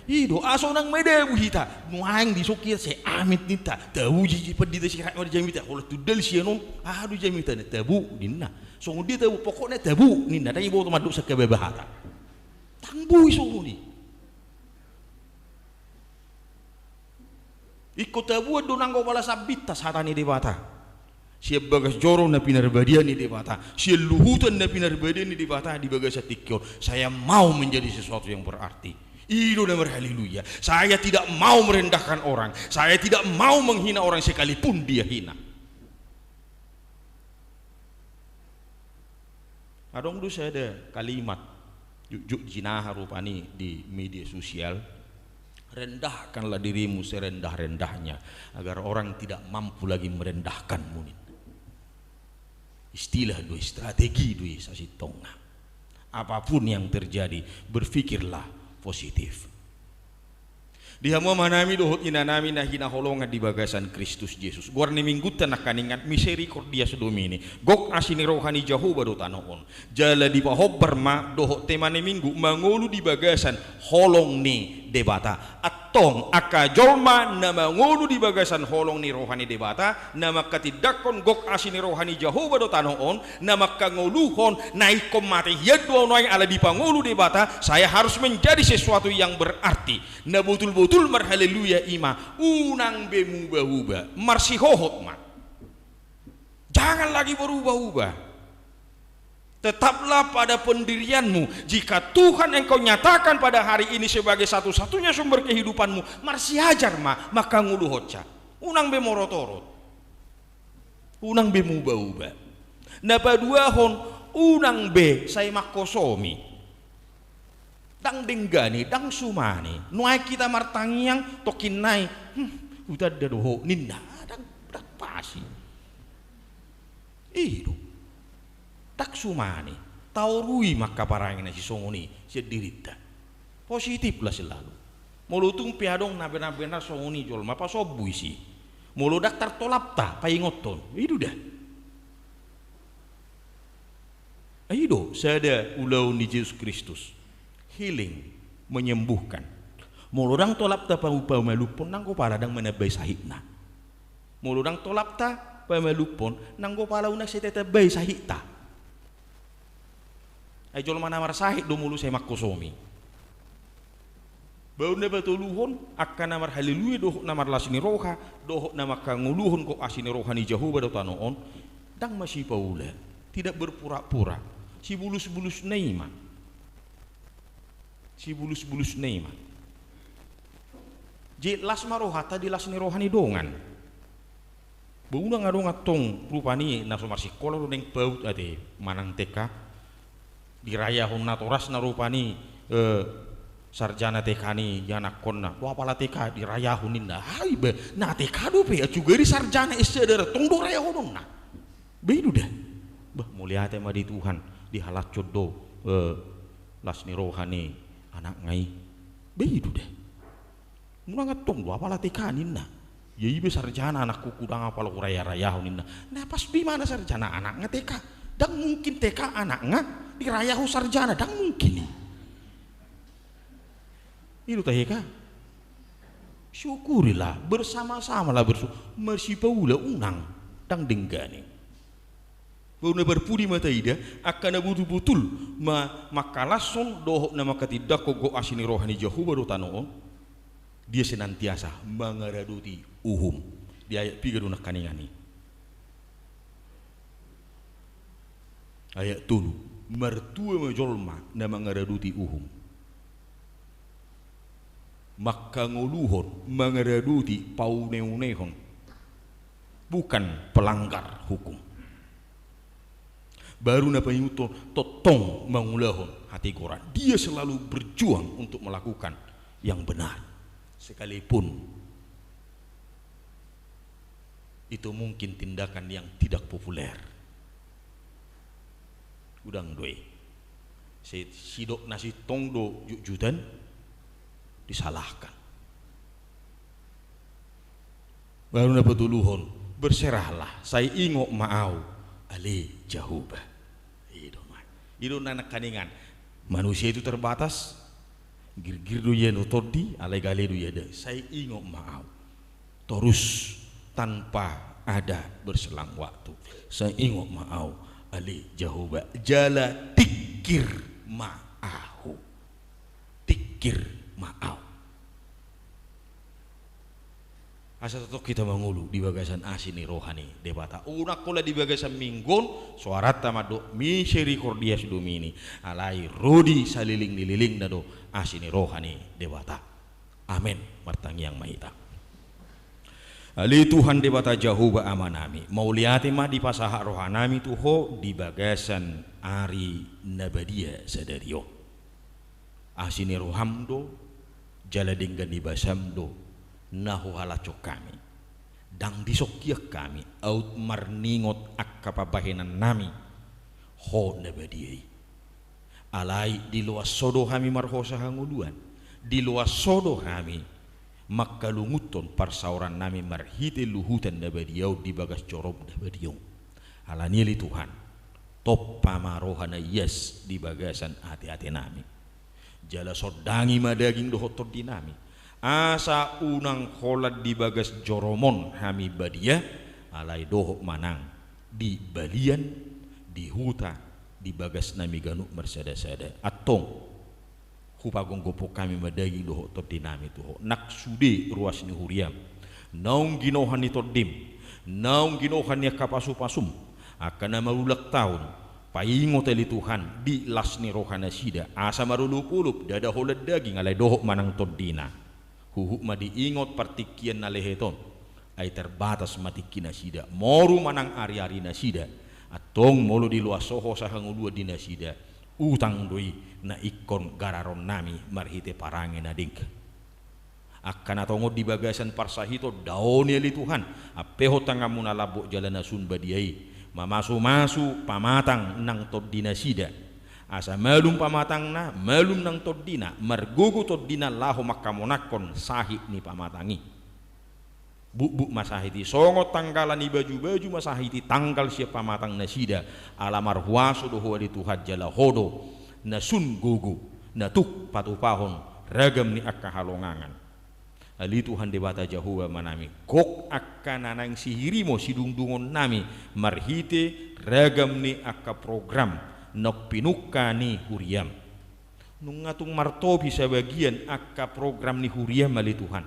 I do, asa unang madabu hita. Nuaeng disungkun sai amin ninta. Tabu jiji pandita si Rahmat jamita. Holan tundal sian on. Aha do jamita na tabu ninna. Songon dia tabu, pokokna tabu ninna. Ndang iboto mandok sangkababa hata. Ndang boi songon i. Ingkon tabuan do nanggo pala sambintas hata ni Debata. Sian bagas joro na pinarbadian ni Debata, sian luhutan na pinarbadian ni Debata di bagasan tingki on. Saya mau menjadi sesuatu yang berarti. I do na marhaleluya. Saya tidak mau merendahkan orang. Saya tidak mau menghina orang sekalipun dia hina. Adong do sada kalimat, jotjot jinaha rupani di media sosial, "Rendahkanlah dirimu serendah-rendahnya, agar orang tidak mampu lagi merendahkanmu," ninna. Istilah do i, strategi do i sasintongna. Apapun yang terjadi, berpikirlah positif. Di hamu amanami dohot inanami na hinaholongan di bagasan Kristus Jesus. Goar ni minggunta nangkaningan Misericordias Domini. Gok asi ni roha ni Jahowa do tano on. Jala dipahombar ma dohot tema ni minggu mangolu di bagasan holong ni Debata. Antong angka jolma na mangolu di bagasan holong ni roha ni Debata, na mangkatindangkon gok asi ni roha ni Jahowa do tano on, na mangkangoluhon, na ingkon mate hian do ahu nuaeng ala dipangolu Debata, saya harus menjadi sesuatu yang berarti. Na botul-botul marhaleluya i ma, unang be muba-uba, marsihohot ma. Jangan lagi berubah-ubah. Tetaplah pada pendirianmu. Jika Tuhan engkau nyatakan pada hari ini sebagai satu-satunya sumber kehidupanmu, marsiajar ma mangkangoluhonsa. Unang be morot-orot. Unang be muba-uba. Na paduahon, unang be sai mangkosomi. Ndang denggan i, ndang suman i. Nuaeng hita martangiang, tongkin nai, "Hmm, hutanda do ho," ninna. Ndang, ndang pas i. I do. Ndang suman i. Taorui ma angka parange na sisongon i sian dirinta. Positiflah selalu. Molo tung pe adong na benar-benar songon i jolma, pasombu disi. Molo ndang tartolapta paingothon, i do da. Ai i do sada ulaon ni Jesus Kristus. Healing, menyembuhkan. Molo ndang tolapta pa-, pamalumhon, nanggo pala ndang manambai sahitna. Molo ndang tolapta pamalumhon, nanggo pala unang sai tatambai sahitta. Ai jolma na marsahit do molo sai mangkosomi. Baru na patoluhon, angka na marhaleluya dohot na marlas ni roha dohot na mangkangoluhon gok asi ni roha ni Jahowa do tano on, ndang masipaula, tidak berpura-pura, sibulusbulusna i ma. Sibulusbulusna i ma. Jadi las ma rohanta di las ni roha ni dongan. Ba unang adong antong rupani na so marsikola do naeng paut ate manang T K. Dirayahon natorasna rupani, eh, sarjana T K ni ianakkonna. Dohot apala T K dirayahon ninna. Ai ba, na T K dope, acu gari sarjana S A darat, tong do rayahononna. Ba i do da. Bah, mauliate ma di Tuhan, dihalashon do, eh, las ni roha ni anakna i. Ba i do da. Unang antong do apala T K ninna. Ia i be sarjana anakku, ndang apala hurayarayahon ninna. Na pas do imana sarjana anakna T K. Ndang mungkin T K anakna dirayahon sarjana, ndang mungkin i. I do tahe ka. Syukurilah, bersama-samalah bersu-, masipaula unang, ndang denggan i. Baru na parpudi ma taida, angka na botul-botul ma-, mangkalashon dohot na mangkatindangkon gok asi ni roha ni Jahowa do tano on, dia senantiasa mangaradoti uhum. Di ayat piga do nangkaningan i? Ayat tolu, martua ma jolma na mangaradoti uhum. Mangkangoluhon, mangaradoti, pauneunehon. Bukan pelanggar hukum. Baru na paingothon, tongtong mangulahon hatigoran. Dia selalu berjuang untuk melakukan yang benar. Sekalipun itu mungkin tindakan yang tidak populer. Godang do i. Si-, sidok na sintong do jutjutan, disalahkan. Baru na patoluhon, berserahlah, sai ingot ma au, ale Jahowa. I do ma. I do na nangkaningan. Manusia itu terbatas, girgir do ia tu tondi, alai gale do ia da. Sai ingot ma au. Torus, tanpa ada berselang waktu. Sai ingot ma au, ale Jahowa. Jala tingkir ma ahu. Tingkir ma au. Asa tongtong hita mangolu di bagasan asi ni roha ni Debata. Unang holan di bagasan minggu on, soaranta mandok Misericordias Domini. Alai ro di salelenglelengna do asi ni roha ni Debata. Amen. Martangiang ma hita. Ale Tuhan Debata Jahowa Amanami, mauliate ma dipasahat rohanami tu Ho di bagasan ari na badia sadari on. Asi ni roham do, jala denggan ni basam do, na huhalashon hami. Ndang disongkian hami, aut marningot angka pambahenannami, Ho na badia i. Alai diloas Ho do hami marhosa hangoluan, diloas Ho do hami mangkalungunhon parsaorannami marhite luhutan na badia on di bagas jorom na badia on. Alani i ale Tuhan, tompa ma roha na ias di bagasan ateatenami. Jala sondangi ma daging dohot tondinami. Asa unang holan di bagas jorom on hami badia, alai dohot manang di balian, di huta, di bagasnami ganup marsadasada. Antong, hupagomgophon hami ma daging dohot tondinami tu Ho. Nang sude ruas ni huriam, naung ginohan ni tondim, naung ginohan ni angka pasupasum, Angka na marulang taon, paingot ale Tuhan di las ni rohanasida, asa marolopolop, ndada holan daging alai dohot manang tondina. Huhut ma diingot partingkian na lehet on, ai terbatas ma tingkinasida, moru manang ariarinasida, antong molo diloas Ho hosa hangoluan di nasida, utang do i na ingkon gararonnami marhite parange na denggan. Angka na tongon di bagasan parsahiton, daoni ale Tuhan, ampehon tanganmu na lambok jala na sun badia i, mamasumasu pamatang nang tondinasida. Asa malum pamatangna, malum nang tondina, margogo tondina laho mangkamonangkon sahit ni pamatang i. Bukbuk ma sahit i, songon tanggala ni bajubaju ma sahit i tanggal sian pamatangnasida, ala marhuaso do Ho ale Tuhan jala Ho do na sun gogo, na tuk patupahon ragam ni angka halongangan. Ale Tuhan Debata Jahowa Amanami, gok angka na naeng sihirimo sidungdungonnami marhite ragam ni angka program naung pinungka ni huriam. Nunga tung martopi sabagian angka program ni huriam ale Tuhan.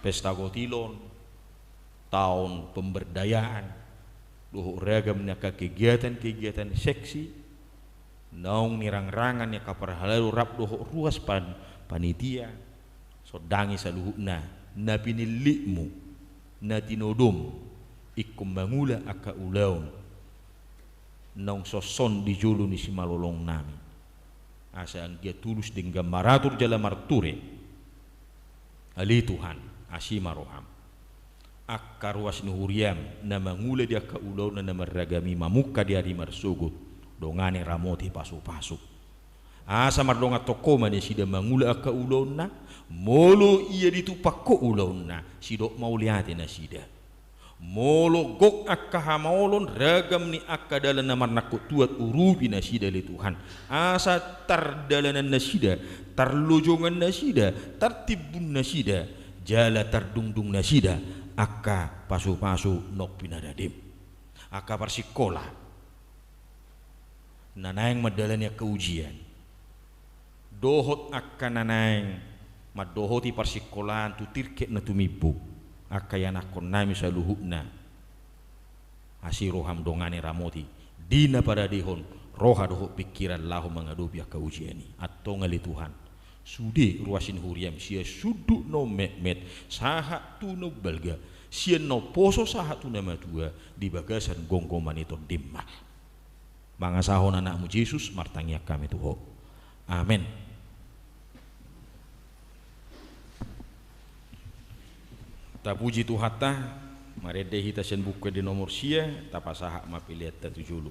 Pesta gotilon, taon pemberdayaan, dohot ragam ni angka kegiatan-kegiatan seksi, naung nirangrangan ni angka parhalado rap dohot ruas pan-, panitia, sondangi saluhutna na pinillitmu, na tinodom, ingkon mangula angka ulaon naung sonson di jolo ni simalolongnami. Asa anggiat tulus denggan maratur jala marture. Ale Tuhan, asi ma roham. Angka ruas ni huriam na mangula di angka ulaonna na marragam i mamungka di ari marsogot, dongani ramoti pasupasu. Asa mardongan tongko ma nasida mangula angka ulaonna, molo ia ditumpak Ho ulaonna, sidok mauliate nasida. Molo gok angka hamaolon, ragam ni angka dalan na marnangkok tuat, urupi nasida ale Tuhan. Asa tardalanan nasida, tarlojongan nasida, tartimbun nasida, jala tardungdung nasida angka pasupasu naung pinaradim. Angka parsikola na naeng mandalani angka ujian, dohot angka na naeng mandohoti parsikolaan tu tingki na tumimbo, angka ianakkonnami saluhutna, asi roham dongani ramoti, di na paradehon roha dohot pingkiran laho mangadopi angka ujian i. Antong ale Tuhan, sude ruas ni huriam sian sundut na ummetmet sahat tu na umbalga, sian na umposo sahat tu na matua, di bagasan gomgoman ni tondim ma. Mangasahon anakmu Jesus, martangiang hami tu Ho. Amen. Tapuji Tuhanta, marende hita sian Buku Ende nomor sia, tapasahat ma peleanta tu jolo.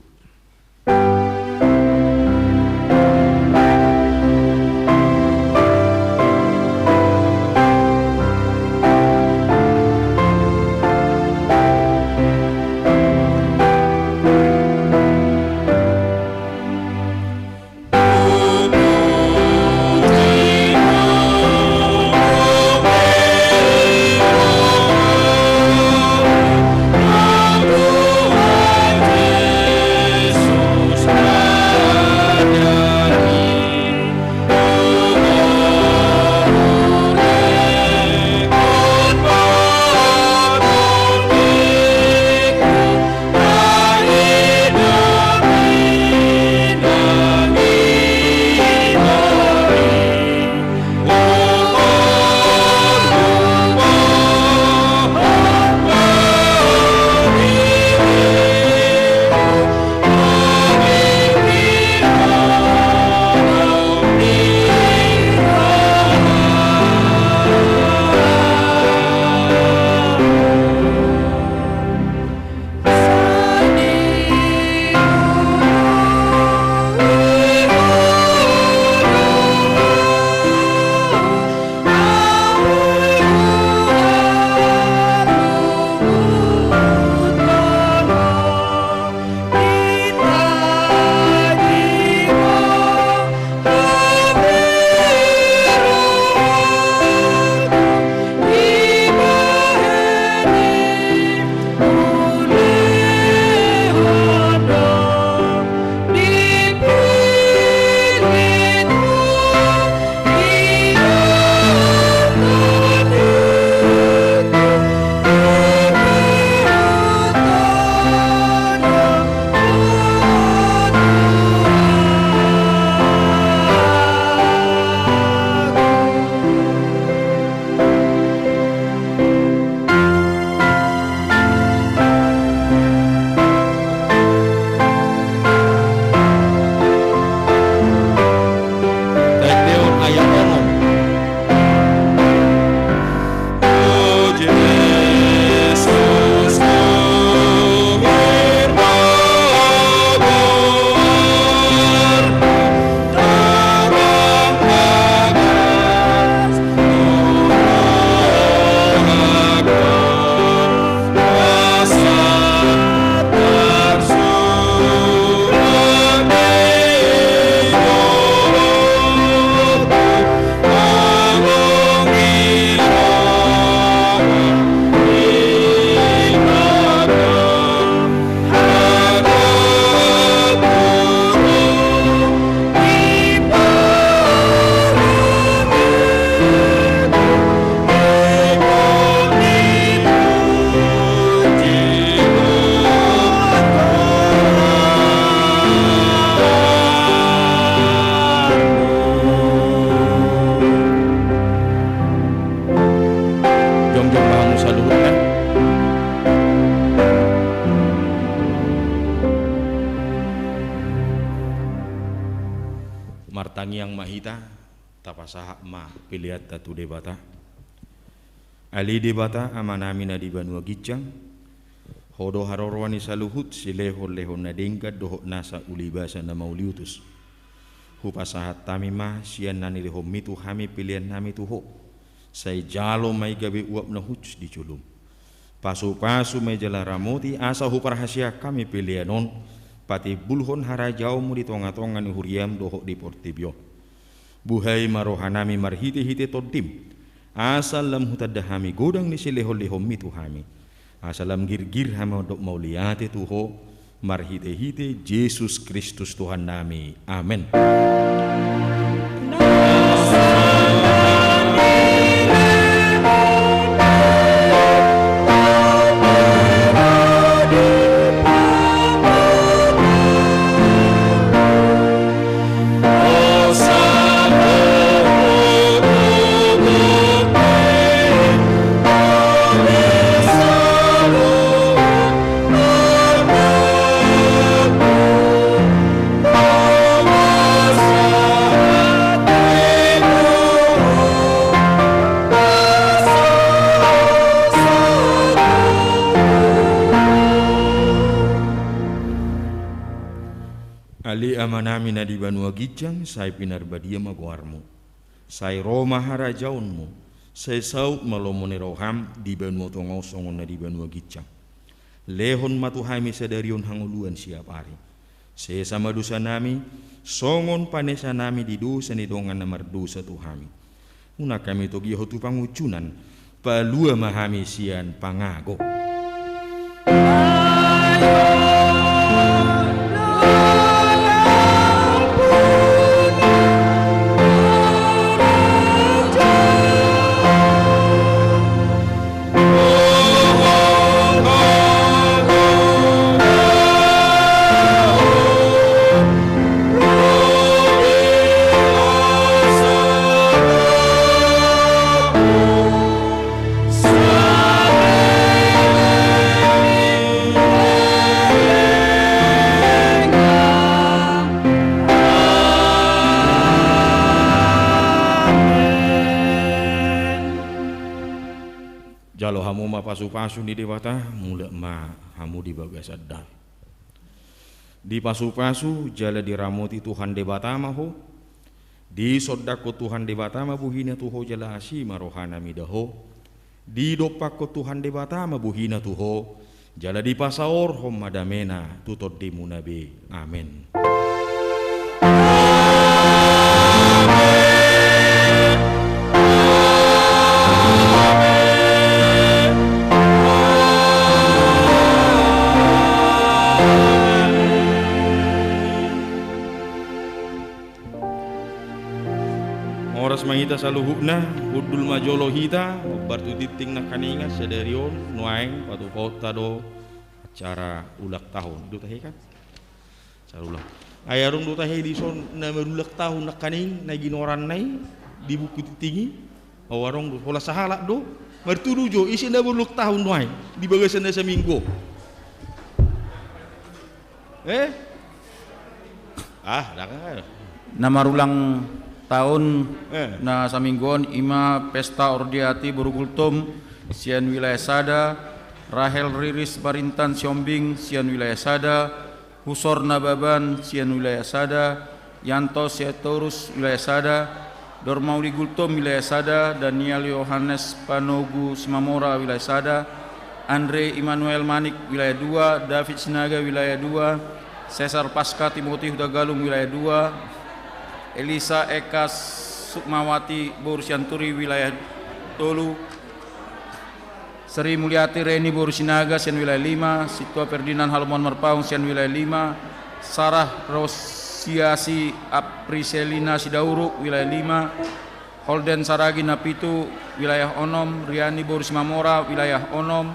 Martangiang ma hita, tapasahat ma peleanta tu Debata. Ale Debata, Amanami na di banua ginjang, Ho do haroroan ni saluhut silehonlehon na denggan dohot nasa ulibasa na mauliutus. Hupasahat hami ma sian na nilehonMi tu hami peleannami tu Ho. Sai jalo ma i gabe uap na hushus di jolom. Pasupasu ma i jala ramoti asa huparhaseang hami pelean on patimbulhon harajaonMu di tongatonga ni huriaM dohot di portibi on. Buhai ma rohanami marhitehite TondiM, asa lam hutanda hami godang ni silehonlehonMi tu hami, asa lam girgir hami mandok mauliate tu Ho, marhitehite Jesus Kristus Tuhannami. Amen. Ale Amanami na di banua ginjang, sai pinarbadia ma goarMu. Sai ro ma harajaonMu. Sai saut ma lomo ni rohaM di banua tonga on songon na di banua ginjang. Lehon ma tu hami sadari on hangoluan siapari. Sesa ma dosanami, songon panesanami di dosa ni dongan na mardosa tu hami. Unang hami togihon tu pangunjunan, palua ma hami sian pangago. Jalo hamu ma pasupasu ni Debata, mulak ma hamu di bagasan damei. Dipasupasu jala diramoti Tuhan Debata ma ho. Disondangkon Tuhan Debata ma bohina tu ho jala asi ma rohana mida ho. Didompakkon Tuhan Debata ma bohina tu ho jala dipasaorhon ma damena tu tondimuna be. Amen. Horas ma hita saluhutna, hundul ma jolo hita, hombar tu tingting nangkaningan sadari on, nuaeng patupahonta do acara ulang tahun. Dung tahe kan? Acara ulang. Ai adong do tahe dison na marulang tahun nangkaning, na ginoaranna i di buku tingting i. Au adong do, holan sahalak do. Martudu jo, ise na marulang tahun nuaeng di bagasan na saminggu. Eh? Ah, ndang. Na marulang tahun, eh, na saminggu on ima Pesta Ordiati boru Gultom sian wilayah sada, Rahel Riris Barintan Siombing sian wilayah sada, Husor Nababan sian wilayah sada, Yanto Siatorus wilayah sada, Dormauli Gultom wilayah sada, Daniel Yohanes Panogu Simamora wilayah sada, Andre Immanuel Manik wilayah dua, David Sinaga wilayah dua, Cesar Pasca Timothy Hutagalung wilayah dua, Elisa Eka Sukmawati boru Sianturi wilayah tolu, Sri Mulyati Reni boru Sinaga sian wilayah lima, Sintua Ferdinand Halomoan Marpaung sian wilayah lima, Sarah Rosiasi Apriselina Sidauruk wilayah lima, Holden Saragi Napitu wilayah onom, Riani boru Simamora wilayah onom,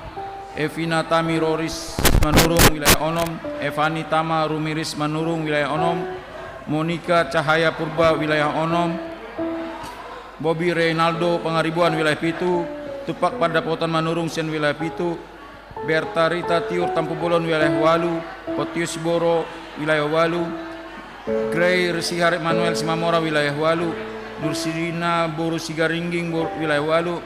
Evina Tami Roris Manurung wilayah onom, Evani Tama Rumiris Manurung wilayah onom, Monika Cahaya Purba wilayah onom, Bobi Reynaldo Pangaribuan wilayah pitu, Tumpak Pandapotan Manurung sian wilayah pitu, Berta Rita Tiur Tampubolon wilayah ualu, Potius Boro wilayah ualu, Grey Sihar Emanuel Simamora wilayah ualu, Nursidina boru Sigaringging bor-, wilayah ualu,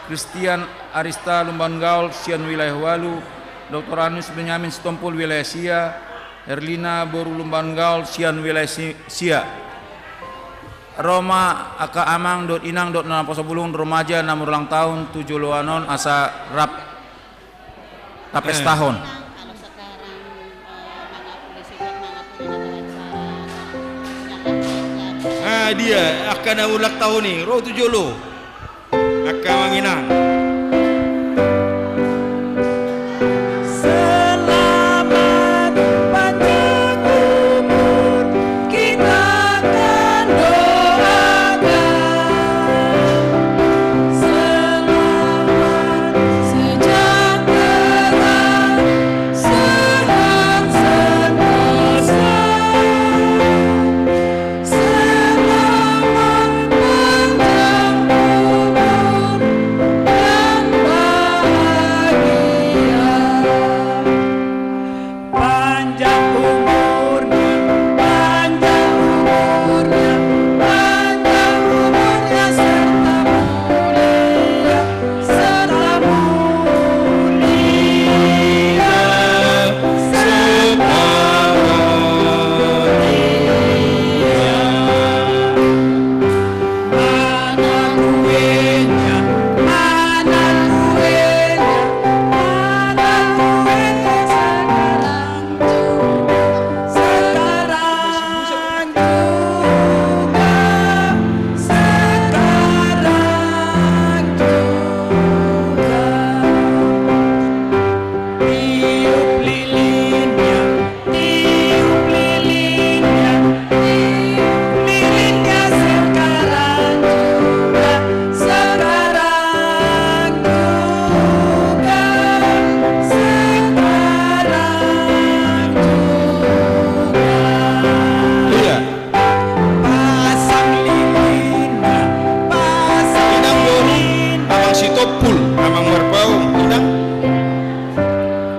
Christian Arista Lumban Gaol sian wilayah ualu, Doktor Anus Benyamin Sitompul wilayah sia, Herlina boru Lumban Gaol sian wilayah si-, sia. Ro ma angka amang dohot inang dohot na naposobulung remaja na marulang tahun tu joloan on asa rap tapestahon. Ah, dia angka na ulang tahun i ro tu jolo. Angka amang inang. Selamat panjang umur kita akan doakan. Selamat sejahtera, sehat sentosa. Selamat panjang umur dan bahagia. Panjang umurnya, panjang umurnya, panjang umurnya serta mulia. Selamat mulia, selamat mulia. Anak kuenya, anak kuenya, anak kuenya sekarang juga, sekarang juga, sekarang juga. Tiup lilinnya, tiup lilinnya, tiup lilinnya sekarang juga, sekarang juga, sekarang juga. Iya. Pasang lilinna, pasang lilinna. Inang boru Amang Sitompul, Amang Marpaung, inang.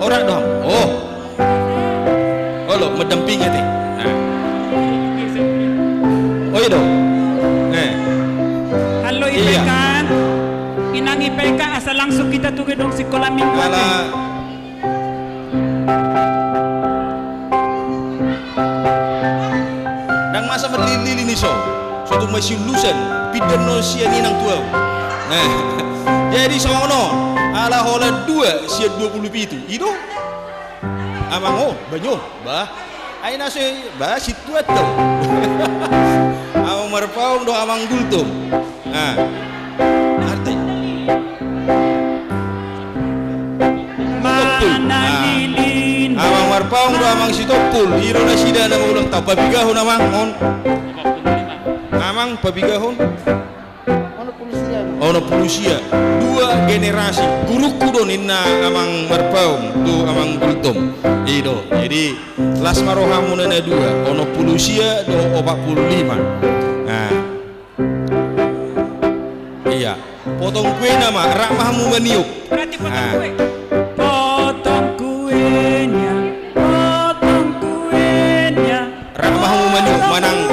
Ora dong. Oh. Olo, mendampingi te. Nah. Oh, iya dong. Eh. Halo, iya. I P K. Inang I P K, asa langsung kita tu gedung sekolah minggu. Ala. Ndang masa marlilin-lilin i so, so tung masiulusan, pinda do sian inang tu au. Nah, jadi songon on, ala holan dua sian dua pulu pitu, i do. Amang on, banyo, bah. Ai na so, bah, situan do. Amang Marpaung do, Amang Gultom. Nah. Arti. Mana Sitompul. Nah. Lilin. Amang Marpaung do Amang Sitompul. I do nasida na maulang tahun. Papigahon amang on. Amang papigahon. Onom pulu sia. Onom pulu sia. Dua generasi. Gurungku do ninna Amang Marpaung tu Amang Gultom. I do. Jadi las ma rohamuna na dua. Onom pulu sia dohot opat pulu lima. Nah. Iya. Potong kuena ma, rap ma hamu maniop. Berarti potong kue. Potong kuenya, potong kuenya. Rap ma hamu maniop, manang